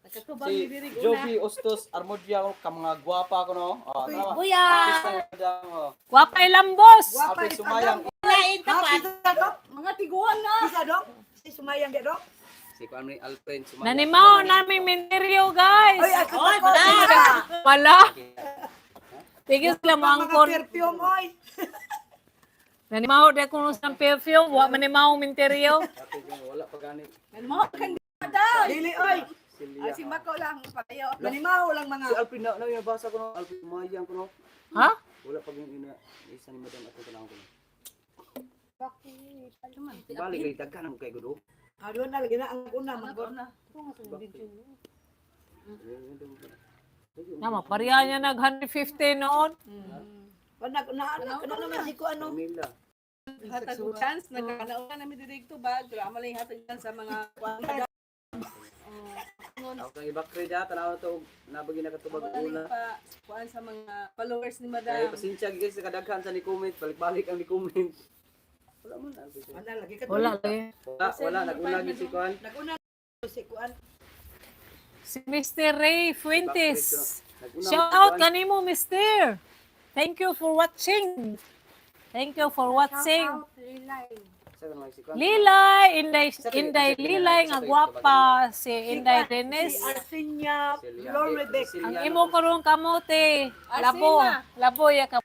Nakatubag Si ni diri una. Joby Ostos Armodia, ka mga gwapa ko no. Oh, tama. Buya! Artista ni madam, oh. Wapay lambos. Gwapa Apay Sumayang. Lain ta Ha, pa. isa dok? Mga tiguan na. Isa dok? Si Sumayang di dok? Si kuan ni Alfred Sumayang. Nanimaw naming minteryo, guys. Oy, ako Oy, ko. wala. Wala. Tigil sila mo Mga angkon. perfume, oy. Nanimaw di ako sa perfume. Wa manimaw minteryo. Ate, wala pa gani. Mga kan daw. Dili, oy. Silya. Ay, si Mako lang payo. Manimaw lang mga. Si Alfred na, na nabasa ko no. Alfred Sumayang ko no. Ha? Wala pa yung ina isa ni madam ato tanawon ko no. Bakit? Balik lagi daghan ang kay gudo. Aron na lagi na ang una mag na. Na mapareha niya nag 150 noon. Panag na na na naman si ko ano. Manila. Hatag og chance nagkanauna na mi diri tubag pero amo lang hatag chance sa mga kuan. Ako kang ibakre da tanaw to nabagi nakatubag Amo una. lang pa kuan sa mga followers ni Kay Madam. pasensya guys sa kadaghan sa ni comment, balik-balik ang ni comment. Wala man Alfred. Wala lagi ka. Wala lagi. Wala, wala naguna gyud si kuan. Naguna si kuan. Si Mr. Ray Fuentes. Naguna Shout out kanimo, Mr. Thank you for watching. Thank you for watching. Shout out, Lilay. Si kuan. Lilay, Inday, Inday Lilay nga gwapa si Inday Renes. Si Arsenia Floribeck. Ang imo karon kamote. Labo, labo ya ka.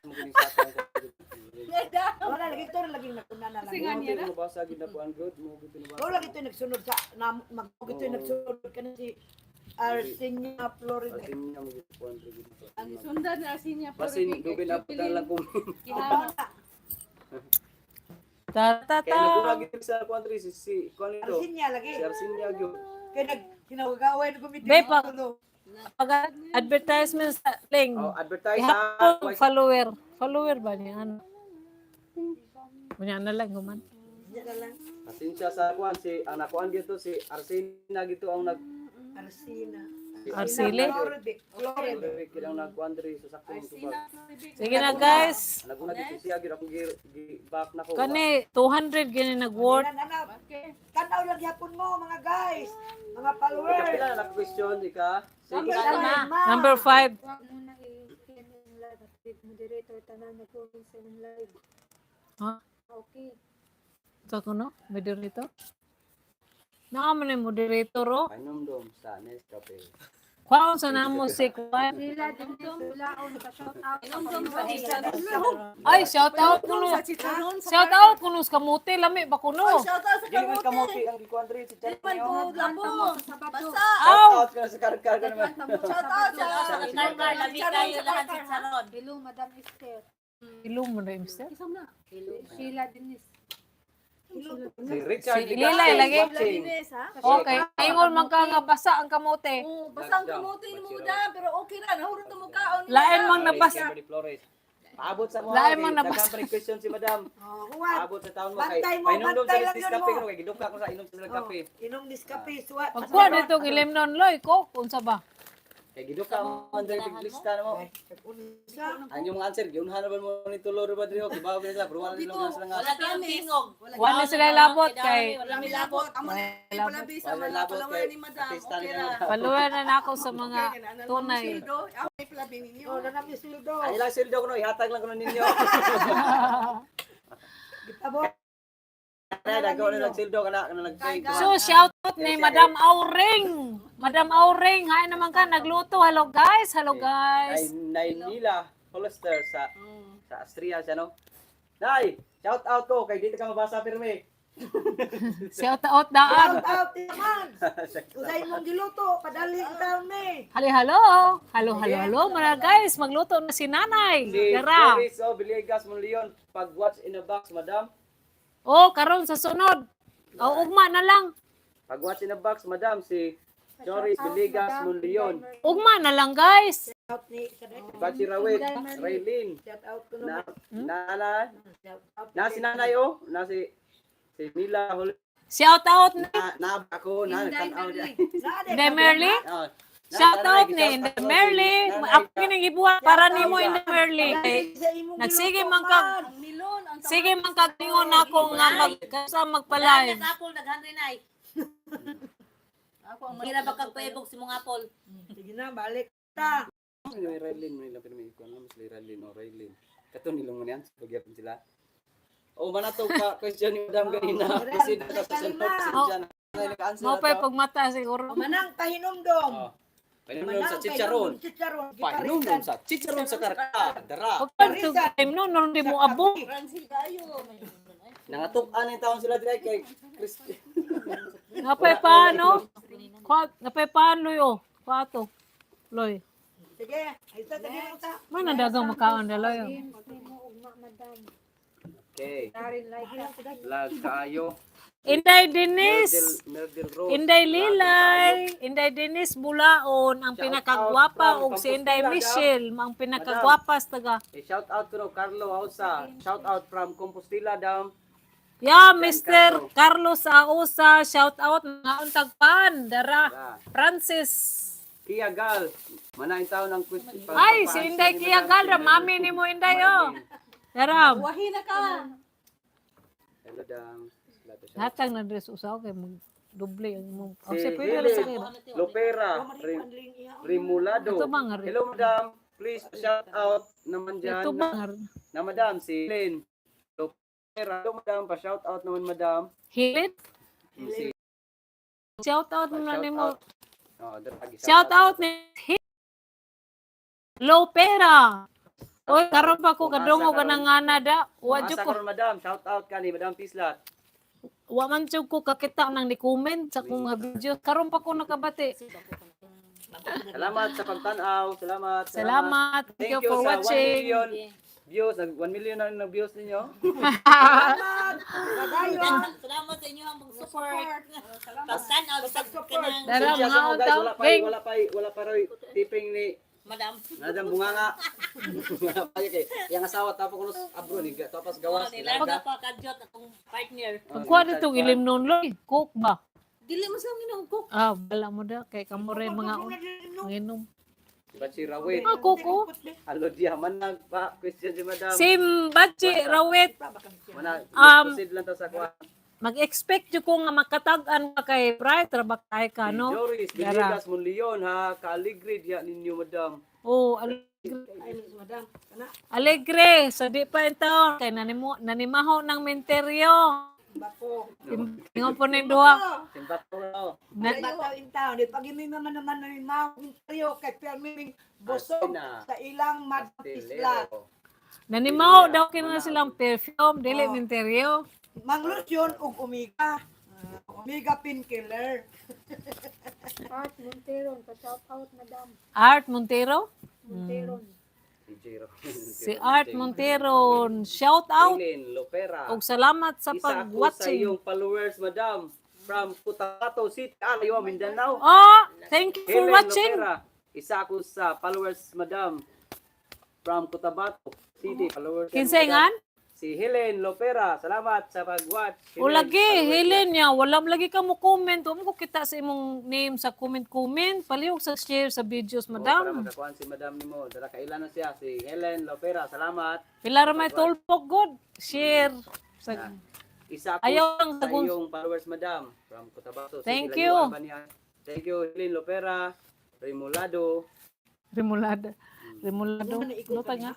Wala lagi to lagi naguna na lang. Kasi nga niya na. Mabasa gyud na kuan good mo gyud tinabasa. Wala lagi to nagsunod sa na mag to nagsunod kani si Arsenia Floribeck. Arsenia mo gyud kuan gyud. Ang sundan na Arsenia Basin Floribic. dugay na pud lang comment. Gihama. Ta ta Kaya naguna ta. gyud sa kuan si si kuan ito. Arsenia lagi. Si Arsenia gyud. Kay nag hinawagaway na gumiti. Be, pag advertisement sa link. Oh, advertise ha. Ihapon follower. Follower ba niya ano? Munya na lang human. Pasensya sa kuan si ang nakuan gito si Arsena gito ang nag Arsena. Arsili. Floribeck. Floribeck. Floribeck ang nagkuan diri sa sakto mong tubag. Sige na guys. Naguna gito siya gyud akong gi back nako. Kani 200 gini nag-worth. Anak, tanaw lang gyapon mo mga guys, mga Ika followers. pila na question ika? Sige. Number 5. Huwag mo na i-PM yung live at moderator tanan nag-comment sa imong live. Ha? Okay. Ito ko no? Moderator? Naa man yung moderator oh. Pahinumdum sa Nescafe. Kwaon sa namo si Kwan. Lila Denise Bulaon pa shout out. Inom sa Ay, shout out kuno. Sa chicharon sa Shout out kuno sa kamote lami ba kuno? Shout out sa Dili man kamote. kamote ang gikuan diri si Chan. Dili man ko labo. Basta. Shout out ka sa karkar ka naman. Shout out sa Karkar, lami kayo lahat si Charon. Hello Madam Esther. Ilong mo na mister. Sheila Denise. Si Richard Si Lilay lagi. watching. Denise ha. Okay, ingon man ka nga basa ang kamote. Oh, basta ang kamote ni mo dam pero okay ra nahurot na mo kaon. Lain mang nabasa. Kimberly Flores. Paabot sa mga. Lain mang nabasa. Daghan pa question si Madam. Oh, huwag. Paabot sa taon mo kay. Bantay mo, Pahinumdum sa bantay lang yun Nescafe mo. kuno kay giduka ko sa inom sa kape. Inom Nescafe, suwat. Pagkuha dito ilimnon loy ko unsa ba? Kay giduka mo ang diri lista mo. Unsa? Ang yung answer giunhan na ba mo ni tulor ba diri kibaw ba sila pero wala nila mga sila nga. Wala kayong tingog. Wala na sila labot kay Wala may labot. Amo na palabi sa Wala mga labot follower kay ni Madam. artista Okay ni ra. Madam. follower na nako sa mga tunay. Amo na palabi ninyo. Oh, na nami sweldo. Ang ilang sweldo kuno ihatag lang kuno ninyo. Gitabo. Kana nagawa na nagsildo kana kana nag So shout out ni Madam Auring. Madam Auring, hi naman ka nagluto. Hello guys, hello guys. Ay Nay Nila Hollister sa sa Astria siya no. Nay, shout out ko kay dito ka mabasa pirmi. Shout out daan. Shout out Tita Mags. Usay mong giluto, padali ang taon ni. Hali halo. Halo halo halo mga guys, magluto na si Nanay. Si Dara. Joris O. Villegas Monleon, pag watch in a box, madam. Oh, karon sa sunod. O ugma na lang. Pag watch in a box, madam, si Joris Villegas Monleon. Ugma na lang, guys. Shout ni kada. Bachirawit, Raylene, Shout out ko na, naman. na, Shout out. na si nanay oh, na si si Mila Hol Shout out ni na, na ako na tanaw niya. Inday Merly. Oh, na- Shout nanay, out ni shout Inday out si Merly. nanay Ako ka. kining gibuhat para nimo, Inday Merly. Kay Sa imong Nagsige giluto, man kag Mags. Ang milon, ang sige man kag ningon ako nga magkasa magpa-live. Daghan apple, daghan rin ay. Ako ang Kira ba kag paibog si mong apple? Sige na, balik ta. May Raylene, may lapit may ikuan mas Raylene o Raylene. Kato nilong man yan, pagyapon sila. Oh, mana to ka question ni Madam ganina. Kasi na sa sunod siya na. Nag-answer Mo na pa'y to. pagmata siguro. Manang pahinumdom. Oh. Pahinumdom sa chicharon. Chicharon. Pahinumdom sa chicharon sa karka. Dara. Pagpan to time no, no di mo abo. Francis kayo. May Nangatuk-an ang taon sila dire kay Chris. Napay paano? Kwa napay paano yo? Pato. Loy. Sige, ay sa dali ta. Man ang dagang makaon daloy. James nimo ugma, madam. Okay. Darin like Lag kaayo. Inday Denise. Merdel Rose. Inday Lilay, Inday Denise Bulaon, ang Shout pinakagwapa out from ug si Inday Compostela, Michelle, ang pinakagwapa sa taga. Eh, shout out to Carlo Hausa. Shout out from Compostela Dam. Yeah, Mr. Carlos Ausa, shout out mga untagpan, dara. Dara. Francis. Kia Gal. Manaing taon ang question. Ay, si Inday Kia Gal, ra, mami ni mo Inday oh. Dara. Wahi na ka. Hello Dam. Hatag na dress usaw kay mag doble ang imong. Oh, Si si pwede ra sa Helen Lopera Rimulado. Ito ba nga rin? Hello madam. Please shout out naman dyan. Ito ba nga Na madam si Helen Lopera. Hello madam, pa shout out naman madam. Hilit? Si Shout out mo na shout nimo. out. Oh, dara, Shout out ni Lopera. Oy, karon pa ko Kung asa kadungog karon. ka nga na da. Wa Kung jud asa ko, karon madam, shout out ka ni Madam Pislat. wa man jud ko kakita nang ni comment sa akong mga video. Karon pa ko nakabati. Salamat sa pagtan-aw. Salamat. Salamat. Thank you for sa 1 watching. million views. Nag 1 million na rin ang views ninyo. Salamat. Padayon. Salamat sa inyo ang pag-support. Pagtanaw sa kanang Dara Pasensya mga sa mo, guys, untaw. wala pa Gang. wala pa wala pa roy tipping ni madam. Madam Bunganga. Wala pa kay yang asawa tapos kuno abro ni tapos gawas. Nilaga pa kadyot akong partner. Pagkuha dito ilim nun loy. Coke ba? Dili mo sa nginom ko. Ah, bala mo da kay kamo rin mga nginom. Bachirawit. Ah, coke oh. Alo diya man nagpa question si Madam. Sim Bachi Rawit, Mana proceed lang ta sa kuha. Mag-expect jud ko nga makatag-an ka kay Bright ra ba kay ka Si no? Joris Dara. Villegas Monleon ha, kaaligre diya ninyo madam. Oh, Ay, madam. Kana, alegre sa di pa ito kay nanimo nanimaho ng menteryo. bako. Ingon po ning duha. Simbak ko raw. Na, Bataw in town. Di pag imi naman naman na mga kay perming busog Asina. sa ilang madam Pislat. Pastelero. nanimaho daw kini na silang perfume dili menteryo. Manglusyon ug omega. Omega painkiller. Art Monteron, pa shout out madam. Art Montero? Monteron. Si Jero. Si Art Montero, shout out Helen Lopera. ug salamat sa Isa ako sa pag-watching. iyong followers, madam. From Cotabato City, Alayo, Mindanao. Oh, thank you for Helen watching. Lopera. Isa ako sa followers, madam. From Cotabato City. Followers. yan, Kinsay madam. ngan? Si Helen Lopera. Salamat sa pag-watch. O Helen, lagi, followers Helen niya, wala lagi ka mo comment. Wa mo ko kita sa imong name sa comment-comment. Palihog sa share sa videos, niya. Oh, para madam. makakuan si madam nimo. Dara kailan na siya. Si Helen Lopera. Salamat. Pila ra may tulpok good. Share. Sa, Isa ako Ayaw lang sa sa kung- iyong followers, madam. From Cotabato City. Thank Layo, you. Albania. Thank you, Helen Lopera. Remolado. Remolada. Remolado. Luta nga.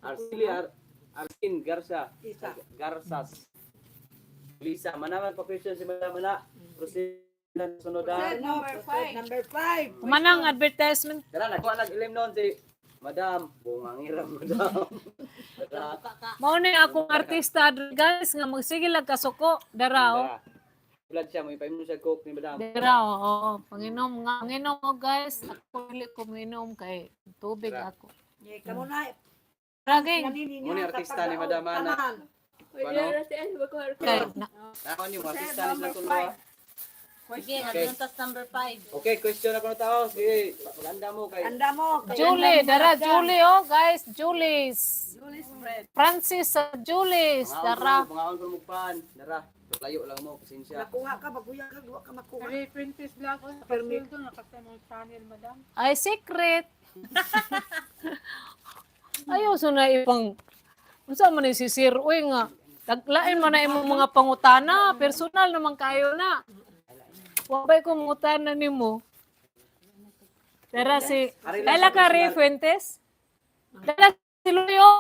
Arcilia Arsin Garza. Isa. Garzas. Lisa, manaman pa question si Madam Ana. Proceed lang sunod ha. Number 5. Number 5. Manang advertisement. Dara nakuha nag ilim noon si Madam. Bungangira madam. Dara. Buka ka. Mao ni akong artista diri, guys, nga magsige lang kasuko dara oh. Dara. Blood siya, may painom siya coke ni madam. Dara oh, oo. Panginom nga, panginom oh guys. Ako dili ko minom kay tubig Dara. ako. Ye, kamo na. Raging Mo ni artista ni Madam Ana. Ano? kay na, Nako ni artista ni sila tulo. Ah. Sige, okay. Tas number 5. Okay, question ako na tao. Sige, paganda mo kay Anda mo. Kay Julie, dara Julie oh guys, Julie's. Julie's bread. Francis sa Julie's, dara. Mga ko mugpan. Dara. Layo lang mo, pasensya. Nakuha ka, baguya ka, duwa ka makuha. Ari Princess Vlog oh, Permit. sweldo na kasi mong channel, madam. Ay secret. Ayaw so na ipang unsa man ni si Sir uy nga taglain man na imong mga pangutana, personal naman kayo na. Wa bay ko mangutana nimo. Dara si Ari lang Dala sa ka Ray personal. Fuentes. Dala si Luyo.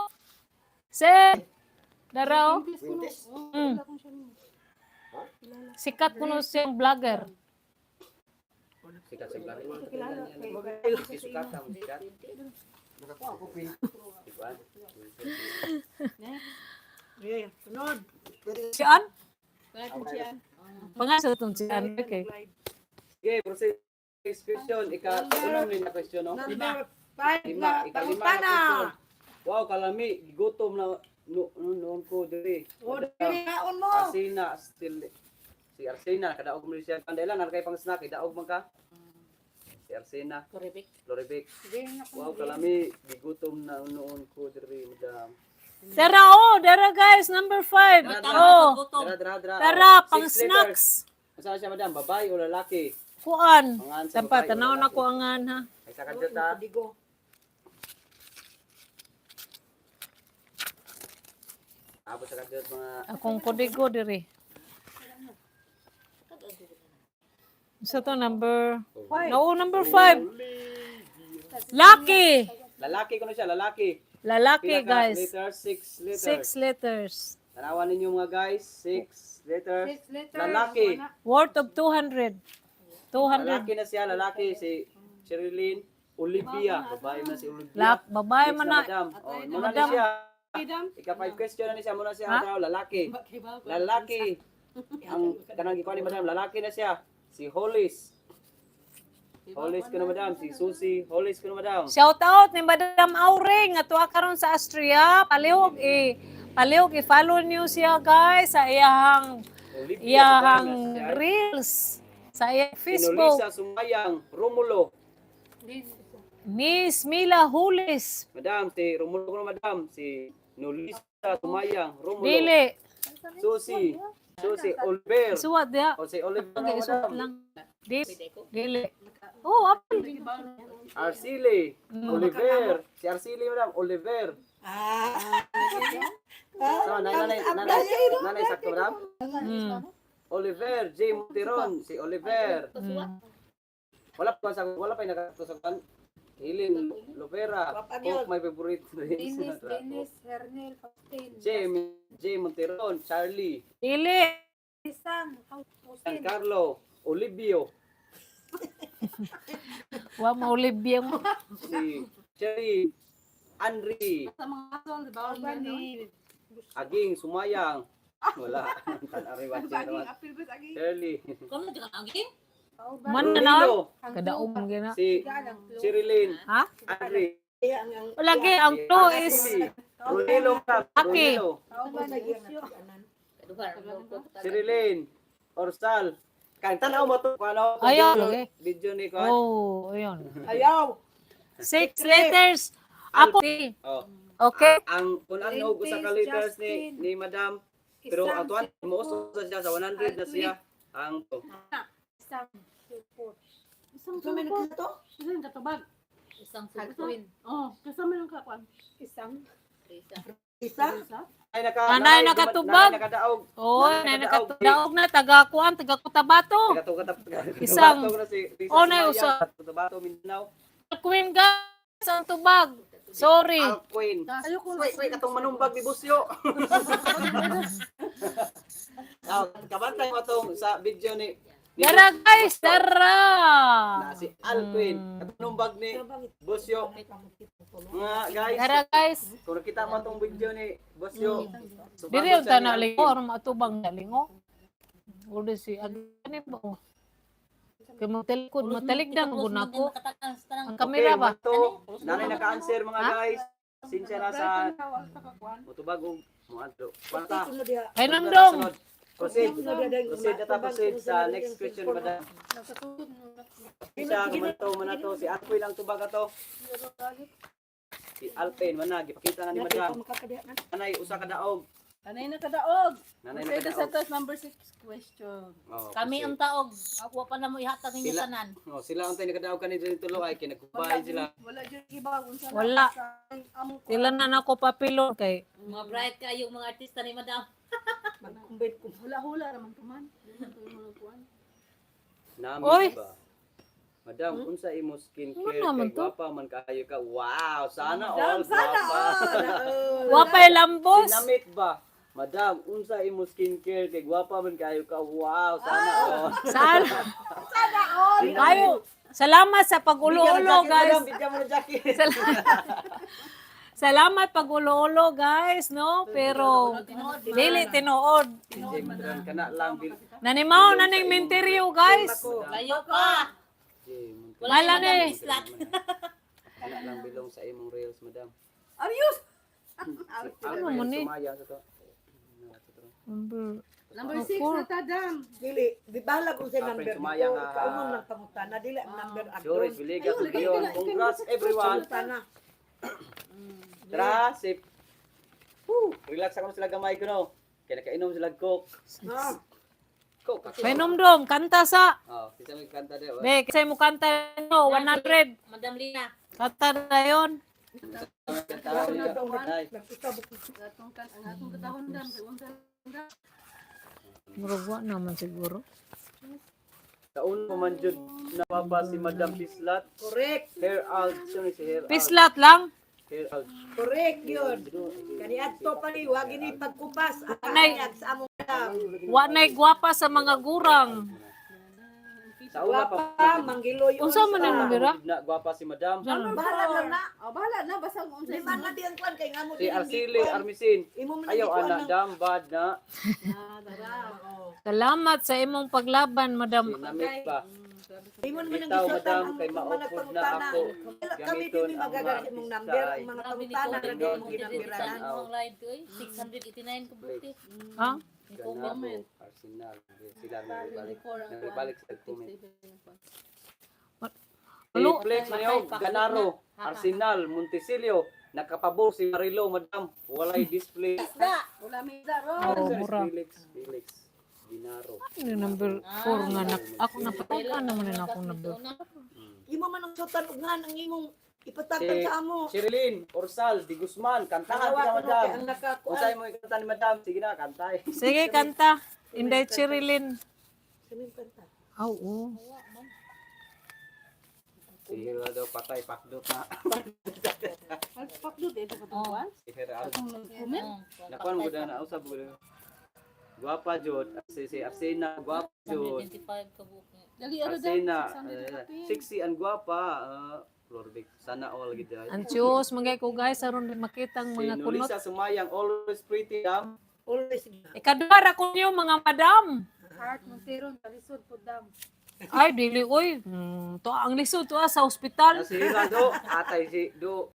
Sir. Dara oh. Mm. Sikat kuno siyang vlogger. Sikat sa vlog. Sikat ka, sikat. Diba? Ye, sunod. Si An? Pangalan itong si An. Okay. Sige, proceed. Next question. Ika, unang ni na question, no? Number 5 Lima, na ikalima na pangutana. question. Wow, kalami. Gigutom na no, no, noon ko diri. O, dili kaon mo. Arsena, still. Si Arsena, kadaog mo siya. Kandela, na kay pang snack, daog man ka. Si Arsena, Koribik. Floribic. Wow, kalami. Gigutom na noon ko diri, madam. Dara oh, dara guys, number 5. Oh, Gutom. Dra, dra, dra. tara, pang Six letters. snacks. Asa siya, madam? Babae o lalaki? Kuan. Pangan sa Tampa, babae o tanaw na lalaki? ko angan ha. Ay, sa kadyot, ha? Digo. Abot sa kadyot, mga... Akong kodigo diri. Isa to number. No, number 5. Lucky. Lalaki ko na siya, lalaki. Lalaki Pila ka guys. Letters, six letters. Six letters. Tanawan ninyo mga guys, six letters. Six letters. Lalaki. Worth of 200. 200. Lalaki na siya, lalaki si Sherilyn Olivia. Babae na si Olivia. Lak, babae Next man na. madam. Oh, muna na siya. Ika five question na ni siya, muna siya Ha? daw, lalaki. Lalaki. Ang kanang gikuha ni madam, lalaki na siya. Si Hollis. Hollis ko na madam, si Susie, Hollis ko na madam. Shout out ni Madam Auring nga tuwa karon sa Austria. Palihog i palihog i-follow niyo siya guys sa iyahang Olivia, babae iyahang na siya. reels sa iyang Si Facebook. Nolisa Sumayang, Romulo. Miss Mila Hulis. Madam, si Romulo ko na madam, si Nolisa Sumayang, Romulo. Dili. Susie, Susie Oliver. Suwat diha. O si Oliver na Okay, isuwat madam. lang. Dili. Dili. Oh, apil. Arcili, Oliver. Si Arcili madam, Oliver. Ah. So, nanay, nanay, nanay, sakto madam. Oliver, J. Monteron, si Oliver. Wala pa yung nakatusakan. Hilin Lovera, Wapa Coke, my favorite. Dennis, Dennis, Hernel, Faustin. J. J. Monteron, Charlie, Dili. Isang, Faustin. Giancarlo, Olivio, Wa maulibya mo. si Cherry, Henry, Sa mga asol, di ba? Albany. Aging, Sumayang. Wala. Tanari watching Aging, naman. apil ba sa aging? Shirley. Kung mo ka aging? Man na na. Rolilo, Kadaog man gina. si Sherilyn, Ha? Henry, Lagi ang clue is Rolilo, Aki. Rolilo, Sherilyn, Orsal. Kang tanaw mo to paano? Ayaw, Video- lagi. Video ni Kwan. Oh, ayun. Ayaw. Six letters. Ako. Oh. Okay. Ang kung ano og usa ka letters ni Justin. ni Madam, pero Isang ang tuwan mo uso siya sa 100 na siya ang Isang, support. Isang So, may suko. nakita to? Isang katubag. Isang suko. Oh, kasama ng kakuan. Isang, Isa? Isa? Ay naka Anay, nakatubag. Nanay nakadaog. Oh, Nanay na nakadaog. nakadaog na taga kuan, taga Cotabato. Isang- Oh, nay, usa. Cotabato, Mindanao. Queen guys, ang tubag. Sorry. Al Queen. Ayoko. Wait, wait, katong manumbag ni Busyo. Ah, kabantay mo tong sa video ni Dara guys, dara. Na si Al Queen. Katong manumbag ni Busyo. Mga guys, Tara guys. kung nakita mo itong video ni Boss Yo, Diri subagot ang siya ni tana Alvin. lingo aron maatubang na lingo. Uli si agani ba? Oh. Kay matalikod, matalikdan gud nako. Ang kamera ba? Okay, to, nanay naka-answer mga guys. Sinsya na sa mutubag og muadto. Panta. Sunod diha. Ay nandong. Proceed. Sunod diha dahil Proceed na ta, proceed sa next question, madam. Isa kumanto man na to si Alpin ang tubag ato. Si Alpin man na gipakita na ni madam. Makakadiha na. Nanay usa ka daog. Kanay na kadaog. Nanay na Proceed sa kadaog. tas number 6 question. Oh, Kami proceed. ang taog. Ako pa na mo ihatag ninyo Sila. tanan. Oh, sila untay nakadaog kani diri tulo ay kinagkubahin sila. Wala jud iba unsa na Wala. sa among Sila na nako papilon kay Mga bright kayo mga artista ni Madam. Magkumbit ko. Hula-hula raman tuman. Di man to imong kuan. Nami Oy! ba? Madam, unsa imo skincare Ano naman kay to? gwapa man kaayo ka. Wow, sana all Sana gwapa. all. Wapay lambos. Sinamit ba? Madam, unsa imo skincare kay gwapa man kaayo ka. Wow, sana all. Saan? Ayo. Salamat sa pag-ulo-ulo, guys. Madam, bigyan mo ng jacket. Salamat pag-ulo-ulo, guys, no? Pero dili tinuod. DJ Mudran, kana lang bil. Nanimaw na ning minteryo, guys. Layo pa. DJ Mudran. Wala Wala na na eh. islat. Kana lang bilong sa imong reels, madam. Arius. Ano mo ni? Sumaya sa to. Number Number 6 na ta dam. Dili, di bahala kung sa Ah, number friend, sumaya dito. nga. Ikaw mo lang pangutana, dili ang number adto. Joris Villegas, Leon. Congrats everyone. Pangutana. Tara, sip. Woo, relax ako sila gamay ko no. Kaya nakainom sila coke. Ah, Coke. ako. Painomdom, kanta sa. Oh, kita may kanta di. Be, kasi mo kanta no, 100. Madam Lina. Kanta na yun. Kanta Ay, Atong kan ang atong katahon dam kay unsa dam. Murag wa naman siguro. Taon mo man jud napapa si Madam Pislat. correct. Hair out. Siya ni si hair out. Pislat lang. Hair out. Correct yun. Kani adto pa ni wag ini pagkupas. Nay. Ang sa among dam. Wa na'y gwapa sa mga gurang. Sa una pa. Gwapa, manggiloy. Unsa man ang numero? Na gwapa si Madam. Bahala lang na. Oh, bahala na basta kung unsa. Di man na di ang kwan kay ngamo Si Arcili Armisin. Imo man Ayaw gikuan ana ng- dam bad na. Ah, tara. Oo. Salamat sa imong paglaban, madam. Sinamit pa. Imo naman ang Bitaw, gisutan madam, ang kay mga maupod na nagpangutana. ako. Wala kami Gamiton di ang magagat mga imong artista number, ay ang mga Grabe ni pangutana Kobe. na di imong ginambiranan. Ang live ko eh. 689 ko buti. Ha? Ganabo, Arsenal. Sila nagbalik. Nagbalik sa comment. Si Ano? Flex Manihog, Ganaro, Arsenal, Montesilio, nakapabor si Marilo, madam. Walay display. Isda. Wala mi daro. Oh, Sir, mura. Felix, Felix, Dinaro. Ano yung number 4 nga na? Ako napatangka naman na akong number. Imo man ang sutan ug nga ang imong ipatagtag Si sa amo. Sherilyn, Orsal, Di Guzman, kantahan Tanawa ka, ko no kay madam. ang nakakuan. Usay mo ikanta ni madam. Sige na, kantay. Sige, kanta. Inday Chirilin. Samin kanta. Ah, oo. Sige na daw, patay, pakdot na. Pakdot ito katuan. Si Herald. Comment. Nakuan mo na, usab mo na. Guwapa jud, si Arsena, guwapa jud. 125 ka buok. Dali ara dam. Arsena, sexy and guwapa. Florvic, sana all gid ay. Ang Diyos, mga ko guys, aron di makita ang Si mga kunot. Nulisa Sumayang, always pretty, dam. Always. Ikaduha ra ko niyo mga madam. Art Montero, nalisod po dam. Ay, dili oy. To ang lisod to ah, sa ospital. Na si Hira do, atay si do.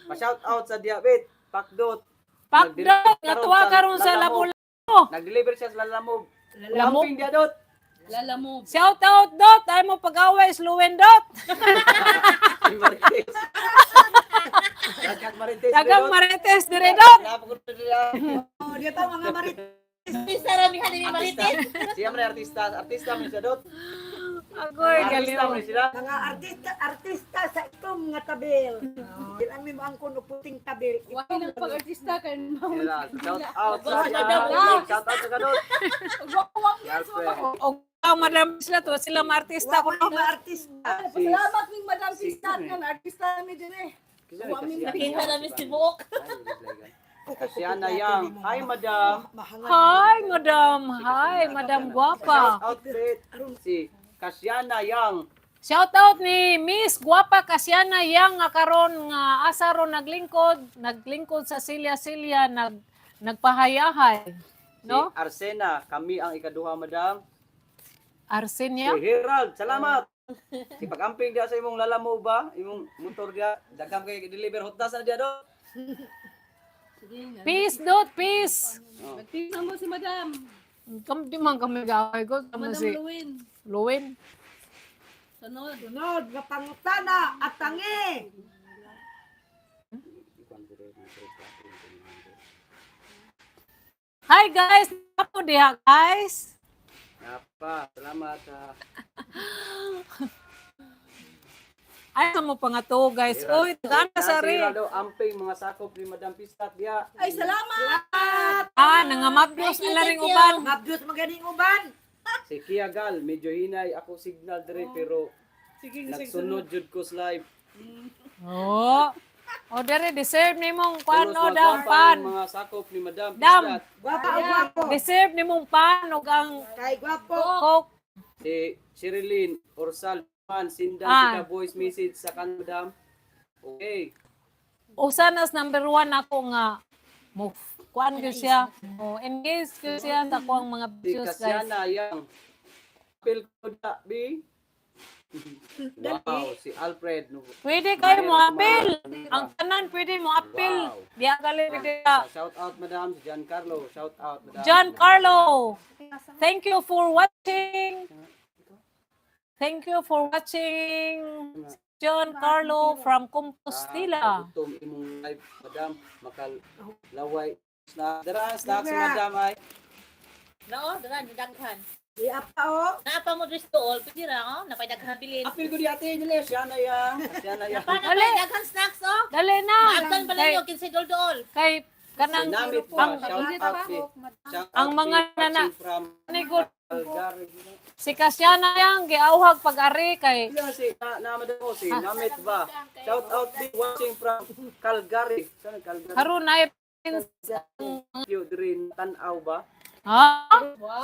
Pa-shout out sa diabet, Pakdot. Pakdot, nga tuwa karon sa Lalamove. Lapu-Lapu. Nag-deliver siya sa Lalamove. Lamove. Camping dia dot. Lalamove. Shout out dot, ay mo pag-away Sluwen dot. Si Marites. Daghang Marites. Dagang Marites dire dot. Oh, di ba mga marit? Bisa ramihan ni Marites. Siya man artista, artista man siya dot. Agoy, Artista galiw. man sila. Mga artista artista sa itong nga tabil. Dili ang mimangkon og puting tabil. Why nang pag-artista kay mao. Sila, shout out sa Madam. Shout out sa kadot. Wawang Si Alfred. Og ang madam sila to sila maartista ko Wa no. mga artista. Pasalamat ning Madam Pistat kan artista mi dire. Nakita namin si Buok. Kasiana Yang. Hi, madam. Mahangad. Hi, madam. Hi, madam guwapa. Shout out si Kasiana Yang. Shout out ni Miss Guapa Casiana Yang nga karon nga asa ron naglingkod, naglingkod sa Silya-Silya, nagpahayahay. No? Si Arsena, kami ang ikaduha, madam. Arsenia. Si Gerald, salamat. Si pag-amping diya sa imong lalamo ba, imong motor diya, daghang kay deliver hotdas na diya do. Peace dot peace. Oh. Magtingnan mo si Madam. Kam di man kami gaway ko sama Madam si Luwin. Luwin. Sunod. Sunod nga pangutana at tangi. Hi guys, ako diha guys. Napa, salamat. Ah. Ay sa mo pa nga to guys. Gerald. Uy, tagaan na Si sa rin. Gerald, oh, amping mga sakop ni Madam Pisat diya. Ay, salamat! Ah, nangamabdos Thank you, na ring thank you. uban. Mabdiyos maganing uban. Si Kia Gal, medyo hinay ako signal dire pero Sige, sige. nagsunod jud ko sa live. Oo. O dere deserve nimong Pulos kuan no dam magwapa pan. ang mga sakop ni Madam Dam. Pisat. Gwapa o gwapo. Deserve nimong pan ug ang Kay gwapo. coke. Si Sherilyn Orsal man sindan Ah. sila voice message sa kan madam. Okay. Usa nas number one ako nga mo kuan gyud siya. Mo engage gyud siya sa kuang mga Si videos guys. Casiana yang apel ko da bi. Wow, si Alfred no. Pwede kayo mo apil. Ang tanan pwede mo apil. Wow. Diya gali diya. Shout out madam si Giancarlo. Shout out madam. John Carlo. Thank you for watching. Thank you for watching. John Carlo from Compostela. Ah, gutom imong live madam makalaway na dara ang snacks madam ay. No, dara daghan. Di apa o. Naa pa mo diri sa tuol, pwede ra oh, napay daghan bilin. Apil ko di ate nila siya na ya. Siya na ya. Napa napay daghan snacks oh. Dali na. Maagtan pala Kay, nyo kinsay dol-dol. kay kanang Sinamit pa ang shout out si shout out ang mga si nana- watching from nigod Calgary. si Casiana yang giauhag pag-ari kay Sila si na, na madam ko si Namit ba. Shout out di watching from Calgary. Saan ang Calgary? karon ay You diri tan-aw ba? ha?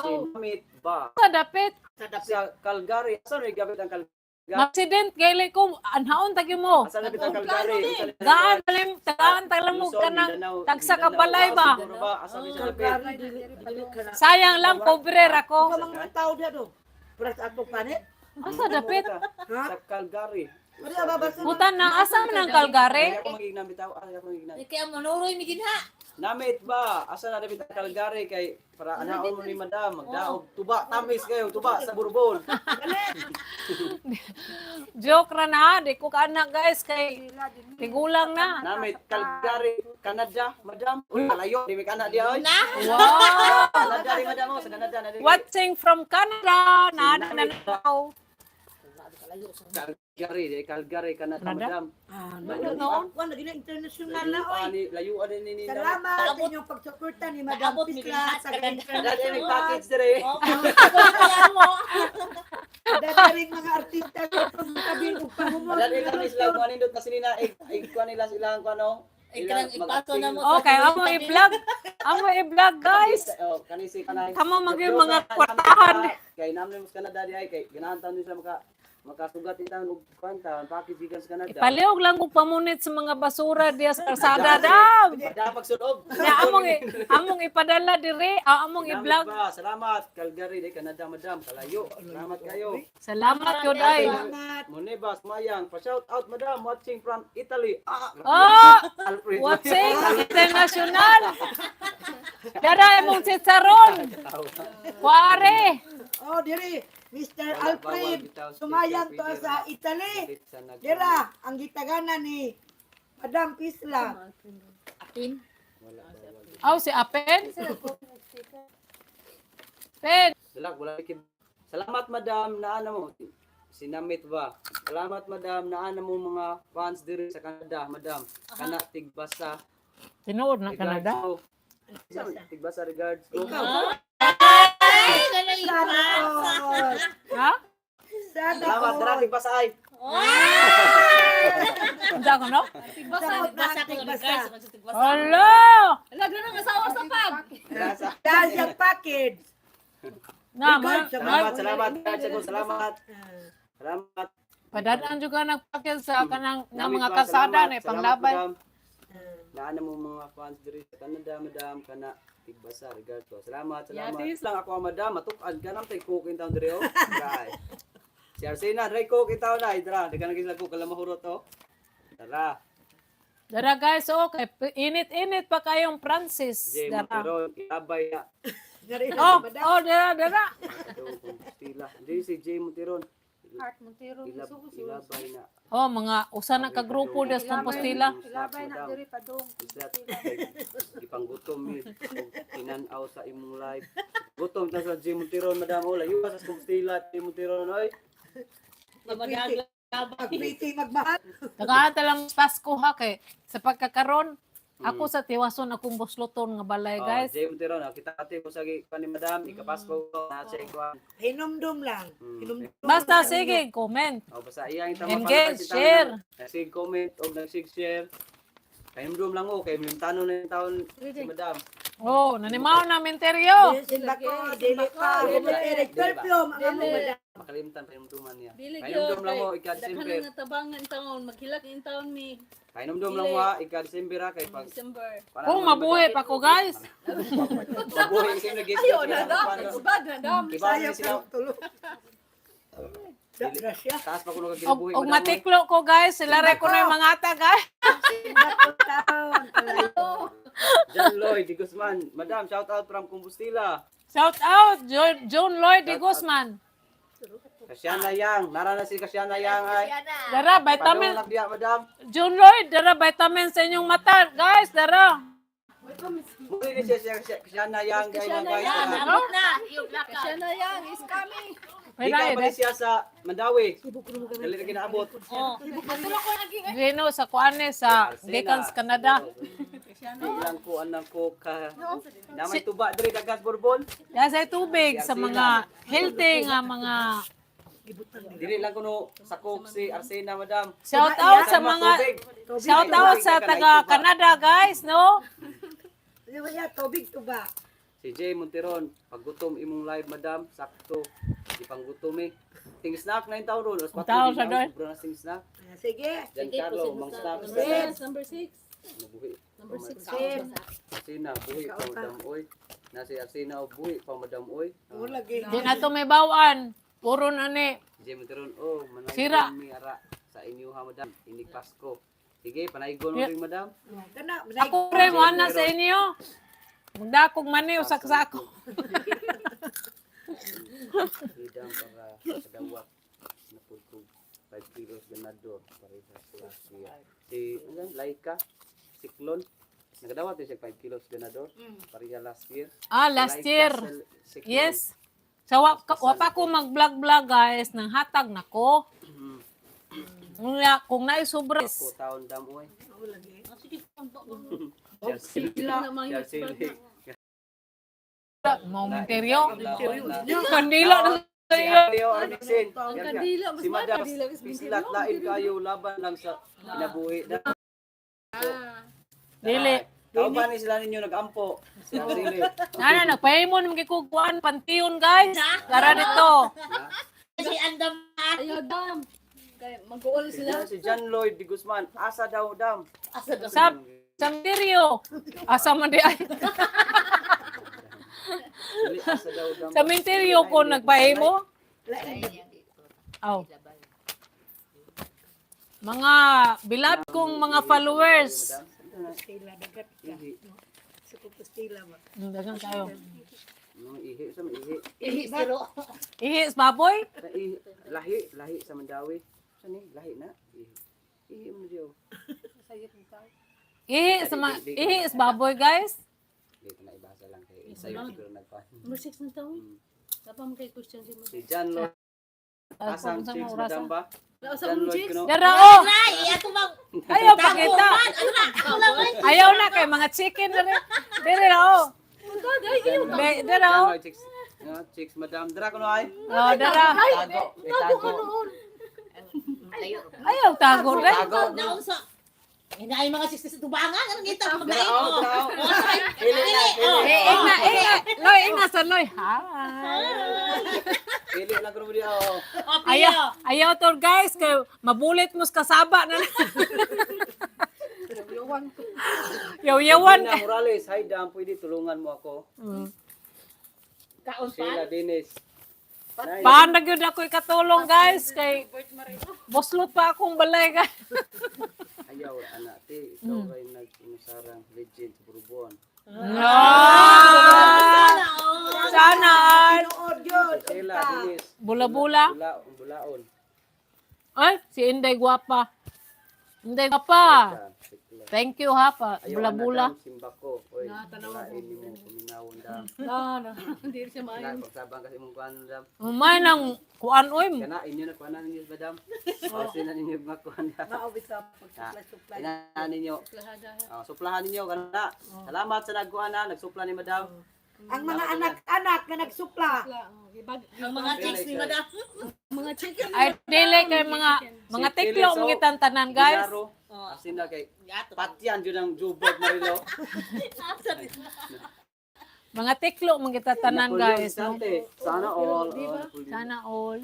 Si Namit ba? Sa dapit Sa Calgary. Asa rin gabit ang Calgary? maksident kay ko anhaon tagi mo. Asa gabit ang Calgary? Gaan talim tagaan talim mo Luzon, kanang Mindanao, tagsa ka Mindanao. balay ba? Siguro ba? Asa rin sa dapit? Calgary, dili dili ka na. Sayang lang pobre ra ko. Ikaw mga tao diya do. Pras atong panit. Asa dapit? Ha? Sa Calgary. Wala ba basta? Butan na asa man ang Calgary? Ay, ako magiging bitaw. Ay, ako magiging Kaya mo nuroy mi dinha. Namit ba? Asa na dapit ang Calgary kay para anaon mo ni madam magdaog tuba tamis kayo tuba sa Bourbon. Joke ra na, di ko kaanak guys kay tigulang na. Namit Calgary, Canada, madam. Uy, kalayo di mi kana di oy. Na. Wow! Canada di madam oh, sa Canada na di. Watching from Canada, na na na. Calgary, di Calgary, Canada, Canada? madam. Ah, Ano noon? Wala gina international na oy. Layuan ni layuan ni ni. Salamat sa Naabot- inyong pagsuporta ni Madam Naabot mi Pisla dinha sa sa Canada. Canada ni package dire. Oh, kaya mo. Dadaring mga artista sa tabi ug pahumol. Madam kami sila kuan nindot na sinina ay kuan nila silang kuan oh. Ay, kanang ipaso na mo. Okay, amo i-vlog. Amo i-vlog guys. Oh, kani si kanay. Kamo magyud mga kwartahan. Kay namni mo sa Canada di ay kay ganahan taon sila makasugat in taon og kuan taon package gikan sa Canada. Ipaliog lang kung pamunit sa mga basura diya sa kalsada dam. Madam pagsunog. Ya among ipadala dire, ah, among Salamat i-vlog. ba? Salamat Calgary di Canada madam kalayo. Salamat kayo. Salamat yun ay. Salamat. Monebas Mayang, pa shout out madam watching from Italy. Ah, Oh, Alfred. watching international. Dara imong chicharon. Kuare. Oh, diri Mr. Wala, Alfred bawal bitaw sa sumayang to pwede sa ra. Italy. Sa nag- Dira ang gitaganan ni Madam Pisla. Apin. Wala, bawal. Aw si Apen. Pen. Wala, wala Salamat madam na ano mo. Sinamit ba? Salamat madam na ano mo mga fans diri sa Canada, madam. Kana tigbasa. Tinuod na Regards Canada. ko. Tigbasa regards ko. Ikaw. Ay, ganay Sana all. Ha? Sana Salamat all. dara tigbasa ay. Unsa ko no? Tigbasa, tigbasa ko Tigbasa. regards tigbasa. Hala! Ala, ganun ang asawa sa pag. Dara sa Dahil sa package. Na, Regards sa Salamat, salamat, regards ako, salamat. Salamat. Padadaan juga nagpakil sa kanang nga Nami mga pa, kasada salamat, na salamat, panglabay. madam. Naana mo mga fans diri sa Canada, madam, kana tigbasa regards ko. Salamat, salamat. Yatis. Lang ako, madam, matuk-an ka nang tay cook in town diri oh. Dai. Si Arsena, dry cook in town ay dra. Di ka naging cook kala mahurot oh. Tara. Dara guys, okay. Init-init pa kayong Francis. Jay Dara. Monteron, ilabay na. Ngari na Oh, sa madam. oh, dara, dara. Atong Compostela. Di si Jay Monteron. Art Montero Ilab, gusto ko si ilabay na. Oh, mga usa na ka grupo des Compostela. Ilabay na diri padung. Islat gipanggutom mi og tinan-aw sa imong live. Gutom ta sa Jay Monteron, madam. Oh, layo ka sa Compostela, Jay Monteron oy. Pagpiti magmahal. Nakaanta lang Pasko ha kay sa pagkakaron ako sa tiwason akong busloton nga balay Oh, guys. Jay Monteron, ah, kita ate ko sa gi ni madam, ikapasko ko na siya ikuan. Hinumdum lang. Hinumdum. Basta sige, comment. Oh, basta iya ang tama Engage, share. Nagsig comment og nagsig share. Kay lang oh, kay mimtano na yung taon si madam. Oh, nanimaw na menteryo. Simba ko, dili pa. Dili. Perfume ang among madam. Makalimtan kay duman niya. Dili Kay lang gyud. mo ika Daghan December. nga tabangan taon, maghilak in taon mi. Kay lang mo ha, ika December ha, kay pag December. Kung mabuhi pa ko guys. Mabuhi kasi nag Ayo na dam, nagsubad na dam. Iba ni sila. Tulog. Da, siya. Taas pa kuno kag Og, kinabuhi. og matiklo ko guys, sila ra ko na yung mga ata guys. Simba ko taon. John Lloyd Di Guzman. Madam, shout out from Compostela. Shout out John Lloyd de Guzman. Kasiana Yang, nara na si Kasiana Yang ay. Dara vitamin Padung lang diya, madam. John Lloyd, dara vitamin sa inyong mata guys, dara. Muli ni siya siya Kasiana Yang guys na guys. No? Siya na yang is coming. May Di ka lain, pa eh. siya sa Mandawi. Dali na kinaabot. Gino sa kuane sa Decans Canada. Di lang ko anang ko ka. Na may tuba diri dagas Bourbon. Dahil sa tubig sa mga healthy nga mga Dili lang kuno sa coke si Arsena madam. shout out sa mga shout out sa taga Canada guys, no? Di ba yan, tubig tuba. Si Jay Monteron, paggutom imong live madam, sakto. Di panggutom eh. Ting snack na yung tao ron. Alas Ang tao sa 4, doon. Sobra na ting snack. Ah, sige. Giancarlo, mang snack. Number 6, number 6. Nabuhi. Number 6. Sim. Arsena, buhi pa madam oy. Na si Arsena o buhi pa madam oy. O lagi. Di na to may bawan. Puro na ni. Jay Monteron, oh, manay Sira. mi ara sa inyo ha madam. Inig Pasko. Sige, panaygon mo rin madam. Kana, Ako rin mo na sa inyo. Magdakog mani usak sako. Hidam para sa dawat na pulkog 5 kilos ganador para sa siya. Si ano yan? Laika, Siklon. Nagadawat din siya 5 kilos ganador pareha last year. Ah, last Laika year. Siklon. Yes. So, wa pa ko mag-vlog-vlog guys nang hatag nako. Ngunya kung naay sobra. Ako taon dam oy. O lagi. Sila Mo menteryo. Kandila na sa iyo. Leo Arvixen. Ang kandila, mas Si mahal Madam, kandila, mas islat lain kayo laban lang sa kinabuhi. Dili. Tao ba ni sila ninyo nagampo? Si Arsene. Nana nagpahimo naman kay kukuan pantion guys. Tara dito. Si Andam. Ayo dam. Kay mag-uol sila. Si John Lloyd Di Guzman, asa daw dam. Asa daw. Sa Samteryo. Asa man di ay. Dili, asa daw dam. Sa menteryo ko nagpahimo. Aw. Mga beloved kong mga followers. Pastila, dagat ka. Ihi. Sa pastila ba? Dagan kayo. Mga ihi sa mga ihi. Ihi siro. Ihi sa baboy. Sa ihi. Lahi, lahi sa Mandawi. Sa ni, lahi na. Ihi. Ihi mo diyo. Ihi sa mga ihi sa baboy guys. Dito na ibasa lang kay sa'yo siguro nagpa. Number 6 na taon. Dapat mo kay question si mo. Si John Lloyd, asang Sa chicks mga orasan. madam ba? Asa John mong Lloyd chicks? kuno. Dara oh. Ay, ato bang Ayaw pakita. ano na? Ako lang ay. Ayaw na kay mga chicken na rin. Dere na oh. Dere John oh. Lloyd chicks. No, chicks madam. Dra kuno ay. Oh, dara. Tago, itago. Ayaw tago rin. Tago. Naunsa. Hindi ay mga 60 sa tubangan. Anong ngita Dra paglain oh, mo? dra oh. Pili na, pili. Eh, inga, inga. Loy, inga sa loy. Hi. Pili lang ko diha oh. Oh, pili. Ayaw, ayaw to guys, kay mabulit mo sa kasaba na lang. Yaw-yawan Sabrina ka. Morales, hi Dam, pwede tulungan mo ako. Kaon pa. Sheila Dennis. Nice. Paano gyud ako ikatulong guys kay buslot pa akong balay guys. Ayaw ana te, ikaw ay nag-inusarang legend sa Bourbon. Ah! Sana all. Tinuod yun. Sheila Dennis. Bula-bula. Bula, bulaon. Ay, si Inday gwapa. Inday gwapa. Sikla. Thank you ha pa. Ayaw Bula-bula. ana dam, simba ko. Oy, bulain nimo kuminawon dam. Na, hindi siya maayo. Kana pagsabang kasi imong kuan dam. Umay nang kuan oy. Kana inyo na kuanan ninyo ba dam? Kasi na ninyo makuan dam. Maawit sa pagsupply-supply. Ina ninyo. Oh, suplahan ninyo kana. Salamat sa nagkuan ha, nagsupla ni madam. Ang mga anak-anak na nagsupla. Ang mga chicks ni madam. Mga chicken. Ay dili kay mga Si tiklo Felix, mga tantanan guys. Ginaro. Asin na kay Gato. patyan jud ang jubot Marilo. Mga tiklo mga tanan Napoleon guys. No? Dante. Sana all. Oh, Napoleon. Sana all.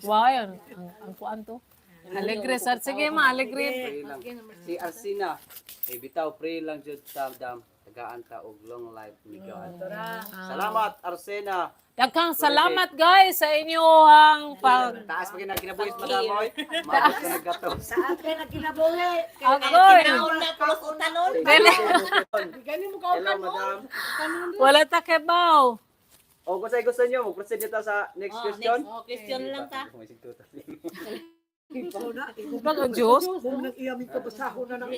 Wow, yun. Ang kuan to. Alegre sir. Sige ma, alegre. Pray lang. Si Arsina. Eh bitaw pray lang jud ta dam. Tagaan ta og long life ni God. Salamat Arsena. Daghang salamat guys sa inyong pag Taas pa kina kinabuhis madam oy. Maabot ka naggatos. Sa akin ang kinabuhi. Agoy. Kinaon na pulos utanon. Dili. Gani mo ka Hello madam. Wala ta kebaw. O kung sa'yo gusto nyo, mag-proceed dito sa next Oh, question. next. Oh, question lang ta. Bag ang Diyos. Kung nang iyaming kabasahon na nang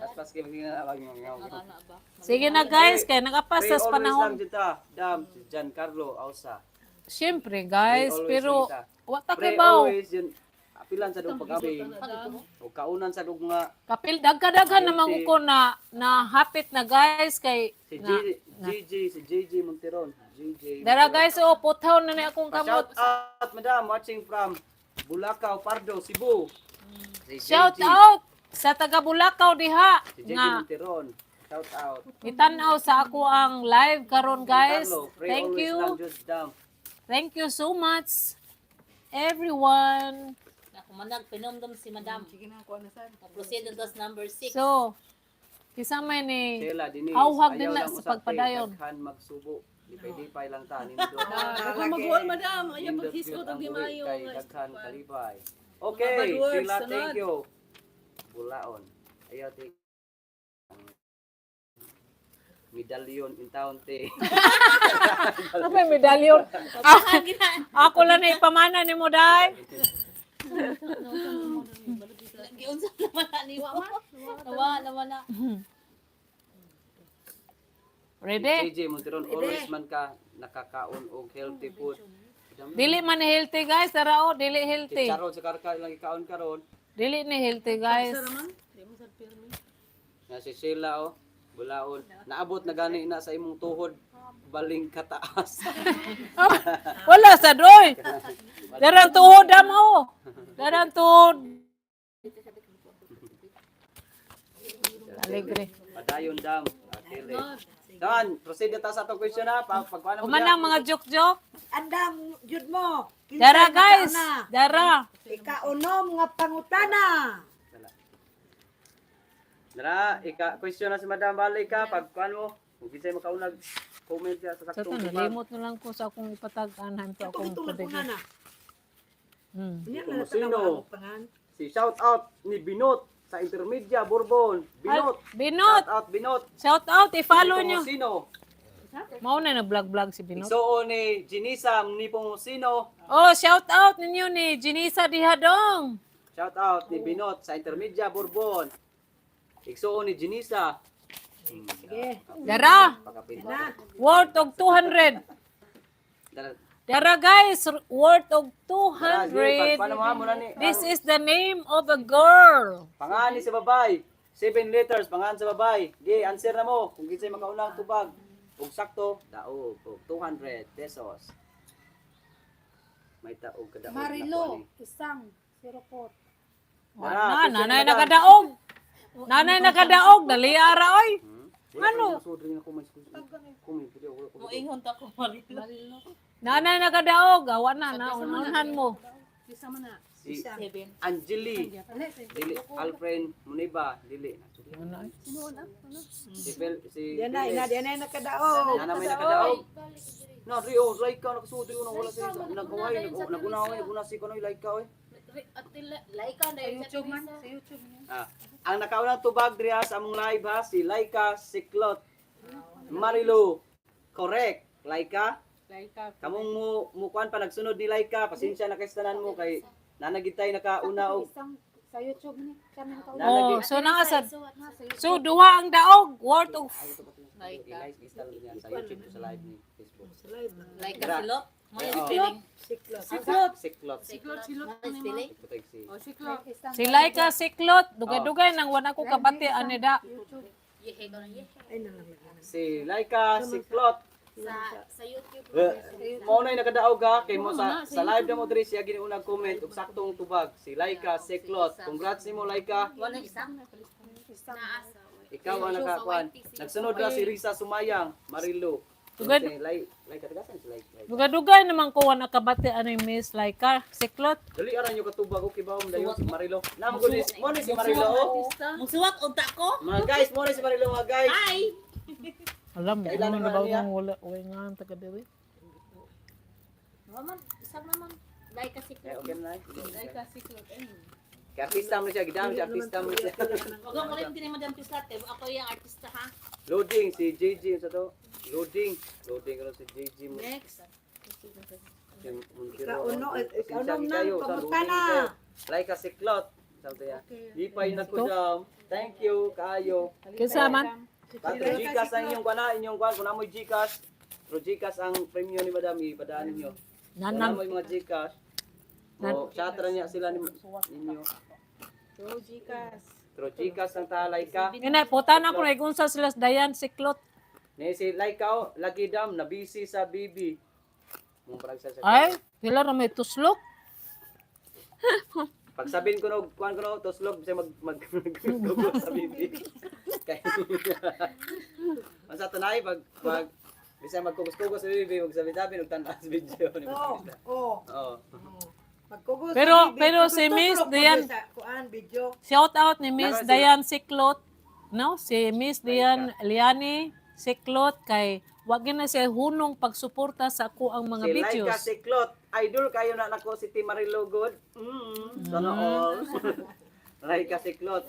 Paspas kayo maging na Sige na guys, kay nakapas Pray sa always lang panahon. dito. Dam, si Giancarlo Ausa. Siyempre guys, Pray always pero lang kita. wa ta Pray kebaw. always yun. Apilan sa dong pag-abing. O kaunan sa dong nga Kapil dagka-daghan naman ko na na hapit na guys kay si na, G, GG, si JJ Monteron. JJ. Dara guys, oh puthaw na ni akong Pa-shout kamot. out, madam, watching from Bulacau, Pardo, Cebu. Si Shout JJ. out sa taga Bulacau diha Si JJ nga Monteron. Shout out. Itanaw sa ako ang live karon guys. Giancarlo, pray Thank always you. lang, Diyos, dam. Thank you so much everyone. Ako manag pinomdom si madam. Sige na, kuha na sad. Proceed na to sa number 6. So, kisa may ni Sheila, Denise, Auhag din ayaw na lang sa usap, pagpadayon. eh, Daghan magsubo. Lipay-lipay lang ta. Nindot. Ako mag-wall, madam. Ayaw Nindot paghiskot yun og ang di buhi maayo. kay nga daghan iskupan. kalipay. Okay, bad words, Sheila, sunod. thank you. Bulaon. Ayaw, te. Medallion in town, te. Ano may medalyon? Ako lang na ipamana ni mo dai. Giunsa naman na ni mo. Nawa, nawa na. Ready? JJ Monteron, always man ka nakakaon og healthy food. Dili man healthy guys, tara oh, dili healthy. Chicharon sa karka lang ikaon karon. Dili ni healthy guys. Di mo sad pirmi. Na si Sheila oh, bulaon. Naabot na gani na sa imong tuhod baling kataas. Wala sa doy. Darang tuhod amo. Darang tuhod. Alegre. Padayon dam. Akili. Dan, proceed na ta sa atong question ha. Pagkuan mo Human ang mga joke-joke. Andam, jud mo. Kinsay Dara guys, nakauna? dara. Ikaunom nga pangutana. Dara, ika question na si Madam Balik ka pagkuan mo. Kung kinsay makaunag comment siya sa Sa saktong to, tubag. nalimot na lang ko sa akong ipatag-an to Ito akong itong tubig. naguna na. Niya Kung na sino. natanaw ang pangan. Si shout out ni Binot sa Intermedia Bourbon. Binot. Ay, Binot. Shout out Binot. Shout out, i-follow nyo. Sino? Mao na nag-vlog-vlog si Binot. Igsuon ni Jinisa Nipongusino. Oh, shout out ninyo ni Jinisa Dihadong. Shout out ni Binot sa Intermedia Bourbon. Igsuon ni Jinisa. Sige. Dara, Pakapin. Na. worth og 200. Dara. Dara guys, worth og Dara, sige, 200. Paano mo muna ni? This is the name of a girl. Pangan ni sa babay. 7 letters, pangan sa babay. Gi, answer na mo. Kung kinsay makaunang tubag. Ug sakto, daog og 200 pesos. May taog kadaog na Marilo, kuan eh. isang, 04. Dara, Na, question nanay madam. nakadaog. Nanay nakadaog, dali ara oy. Ano? Comment dili wala ko. Moingon ta ko Marilo. Nanay nagadaog, awa na na unahan mo. Isa man na. Si Angeli. Dili Alfred Muniba dili. Si Fel si Yan na, ina, yan na nakadaog. Nana may nakadaog. Na Rio, like ka nakasudi ko na wala sa nagaway, nagunaway, naguna si kuno like ka oy. Laika na Sa yun sa YouTube man, Teresa. sa YouTube niya. Ah, ang nakaunang tubag diriha sa among live ha si Laika Siklot. Marilu. Correct. Laika. Laika. Kamong mo mukuan pa nagsunod ni Laika, pasensya na kay tanan mo kay nanagitay nakauna og Isang sa YouTube ni, siya man nakauna. Oh, so nangasad. So duha ang daog, worth of Laika. sa YouTube to sa live ni Facebook. Laika Dra. silot. Mo yung Oo. spelling. Siklot. Siklot. Siklot. Siklot, silot Mo yung spelling. Putay si Oh, siklot. Isang Si Laika Siklot, dugay-dugay nang wala ko kabati ani da. YouTube. Yehe ko na yehe. Ay, na lang. Si Laika Siklot. Sa YouTube. Eh, Mao na nakadaog ha kay mo sa live na mo diri siya giniunang comment og saktong tubag si Laika Siklot. Congrats nimo, Laika. Wala isang. Isang Naasa. Ikaw ang nakakuan. Nagsunod na si Risa Sumayang, Marilu. Tugad. Si Lai, Laika tagasan si Laika. Dugay-dugay naman ko wala kabati ani Miss Laika Siklot. Dali aran nyo katubag okay ba om dayon si Marilo. Namo ko ni mo ni si Marilo. Oh. Musuwat unta ko. Mga guys, mo ni si Marilo mga guys. Hi. Alam mo, Kailan ano naman na ba niya? nang wala way nga ang taga diri. Waman isang naman. Laika Eh, siklot. okay na. Laika, siklot. Ayun. Kay artista mo siya, gidam siya artista mo siya. Wag mo rin din Madam Pislat eh. Ako yung artista ha. Loading si JJ sa to. Loading, loading ro si JJ mo. Next. Si Montero. Ikaw uno, ikaw Pasensya uno, kayo, sa kamusta loading na? kayo. Laika Siklot. Sabi niya. Lipay na ko daw. Thank you kaayo. Kinsa man? Patro Gcash ang inyong kuan, inyong kuan kung namoy Gcash. Through Gcash ang premyo ni Madam ipadaan ninyo. Kung Nanam namoy mga Gcash. O, chat ra niya sila ni ninyo. Through Gcash. Through Gcash ang talay ka. Ina puta na ko na unsa sila sa Dayan Siklot. Ni si Laika oh, lagi dam na busy sa BB. Mong parang sa Ay, pila ra may tuslok. Pag sabihin ko no, kuan ko no, tuslog siya mag mag mag sa BB. Kay Masa tanay pag pag bisa magkugos-kugos sa BB, magsabi-sabi og tan-as video ni Oo, oo. Oo. Magkugos Pero- sa pero si Tutulog Miss ko Dian- sa kuan video. Shout out ni Miss Nara sila. Dayan Siklot, no? Si Miss Dayan Liani Siklot kay wag gyud na siya hunong pagsuporta sa ako ang mga Si Laika videos. Siklot, idol kayo na nako si Team Marilo good. Sana all. Laika Siklot.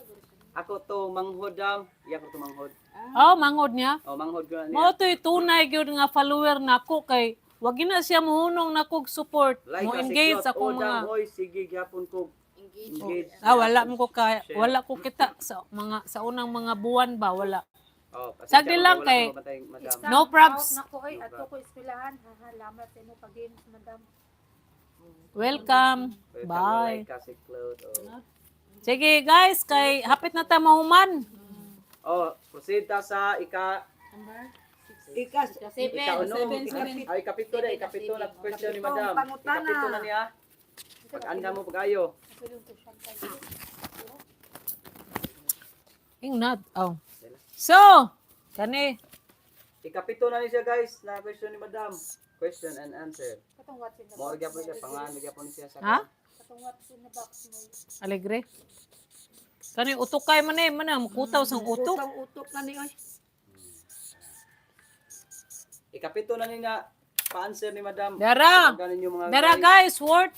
Ako to manghod dam. Iya ko to manghod. Oh, mangod niya. Oh, manghod ko na niya. Mao to'y tunay gyud nga follower nako kay wag gyud na siya mohunong nako og support, Laika mo engage Siklot. sa akong Oh, dam, mga oy, sige gyapon ko. Engage. Ah, wala mo ko kaya, wala ko kita sa mga sa unang mga buwan ba wala. Oh, pasensya Sagdi kung lang wala kay- ko mabantay, madam. Isang No props. out Na ko ay ato ko eskwelahan. Haha, lamat sa imo pag madam. Welcome. Welcome, Bye. Laika Siklot. Oh. Sige guys, kay hapit na ta mahuman. Oh, proceed ta sa ika Ikas Seven. ika unom. Seven, Ika, seven. ay, ikapito na, ikapito na question ni Ikapito, madam. pangutana. Ikapito na niya. Pag-anda mo pag-ayo. Ingnat. Oh. So, kani Ikapito na ni siya guys na question ni madam. Question and answer. Katong what's in the Mo box. gyapon siya pangan gyapon siya sa Ha? Katong what's in the box mo. Alegre. Kani utukay man eh, man ang kutaw sang utok. Utang utok na ni oy. Ikapito na niya pa-answer ni madam. Dara. Pagkanin yung mga Dara guys, worth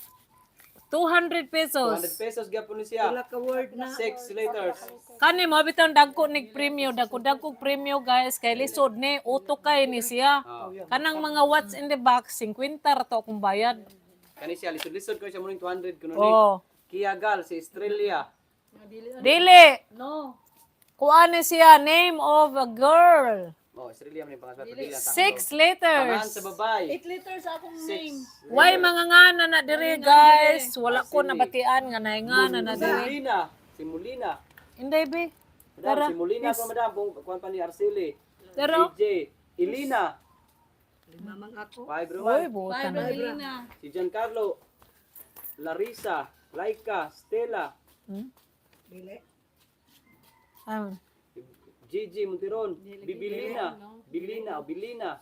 200 200 pesos. pesos gyapon ni siya. Wala ka word na. 6 letters. Kani mo bitong dagko nig premyo, dagko dagko premyo guys kay lisod ni utukay ni siya. Oh. Kanang mga what's in the box 50 ra to akong bayad. Kani siya lisod-lisod ko siya muning 200 kuno ni. Oh. Kiagal si Australia. Dili. No. Kuan ni siya name of a girl. Oh, Australia man yung pangalan pero dili lang sakto. Six Pangalan letters. sa babae. 8 liters akong Six. name. Why mga ngana na dire guys? Wala ko nabatian nga naingana na dire. Molina. Si Molina. Inday be. Madam, Tara. si Molina ko madam kung kuan pa ni Arceli. Pero DJ Elina. Limamang ako. Five Oy, Roman. buta Five na. Elena. Si Giancarlo. Larissa, Laika, Stella, Dili. Ah, si Gigi Monteron, Bibilina, Bilina o Bilina.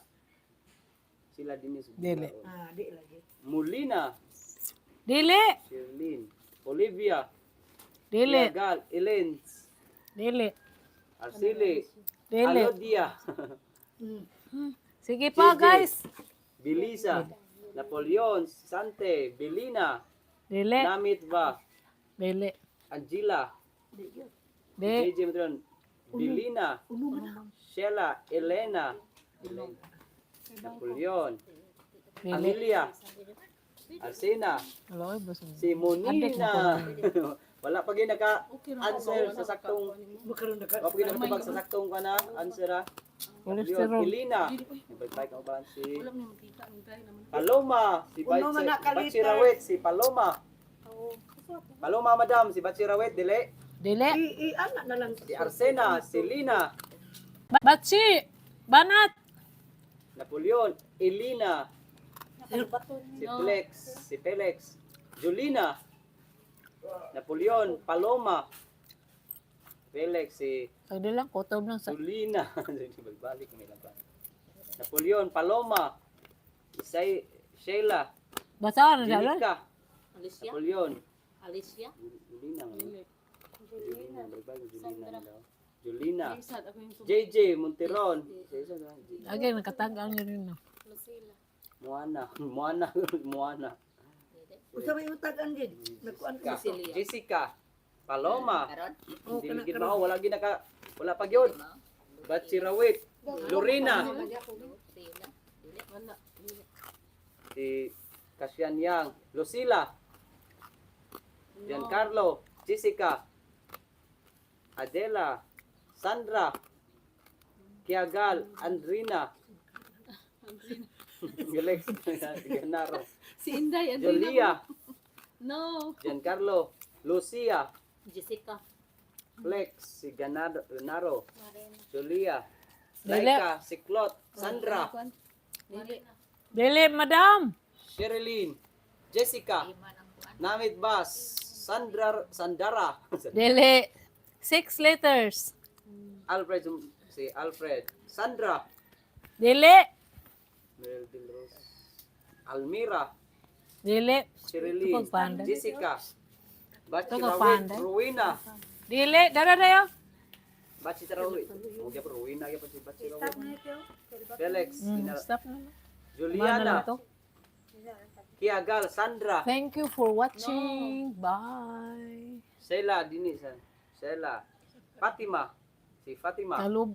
Sila din is Dili. Ah, di lagi. Molina, Dili. Shirlene, Olivia, Dili. Iagal, Elaine, Dili. Arceli, Dili. Alodia, Sige pa, JJ. guys. Belisa, Napoleon, Sante, Belina, Dili. Namit ba, Dili. Angela, Di. JJ Monteron, Belina, Sheila, Elena, Elaine, Napoleon, Dili. Amelia, Arsena, Wala, oy, basta. si Monina. Wala pa gyud naka-answer sa saktong Makaroon na ka. wala pa gyud nakatubag sa saktong kana answer ah. Cholesterol. Leon, Elena. Bye ka ba si Paloma, si Uno man na ka Bachirawet, si Paloma. Paloma madam, si Bachirawet dili, Dili. I ana na lang. si Arsena, si Lina, Batsi. Banat. Napoleon, Elena, si Flex, si Felix, Julina, Napoleon, Paloma, Felix, si Pagdi lang, kutob lang sa. Julina. Balik may lang pa. Napoleon, Paloma, Isay, Sheila, Basa na dala. Jenica, Alicia. Napoleon, Alicia. Julina, nga. Julina, balik Julina na daw. Julina, JJ Monteron, Again, nakatagaan yun rin. No? Lucila. Moana, Moana, Moana. Usa may utagan gid. Nagkuan ka. Cecilia. Jessica, Paloma, Karon? dili gid mao, wala gid naka, wala pa gyud. Bachirawit, Lorena, Lucila. Dili. Wala. si Kasian Yang, Lucila, Giancarlo, Jessica, Adela, Sandra, Kiagal, Andrina, Felix, Ganaro, Si Inday, Andrina. Julia, No. Giancarlo, Lucia, Jessica. Flex, si Ganaro, Ganaro, Julia, Dili. Laika, si Clot, Sandra, Dili. Dili, madam. Sherilyn, Jessica, Namit Bas, Sandra, Sandara, Dili. Six letters. Alfred, si Alfred, Sandra, Dili. Merel Del Ros, Almira, Dili. Sherilyn, Tukog panda. Jessica, Tukog Bachirawit, panda. Rowena, Dili. Dara dayo. Bachirawit, mo gyapon Rowena gyapon si Bachirawit. Felix, Stop na lang. Mana lang Juliana, to. Kiagal, Sandra, Thank you for watching. Bye. Sheila, dini sa Sheila, Fatima, si Fatima, Talub.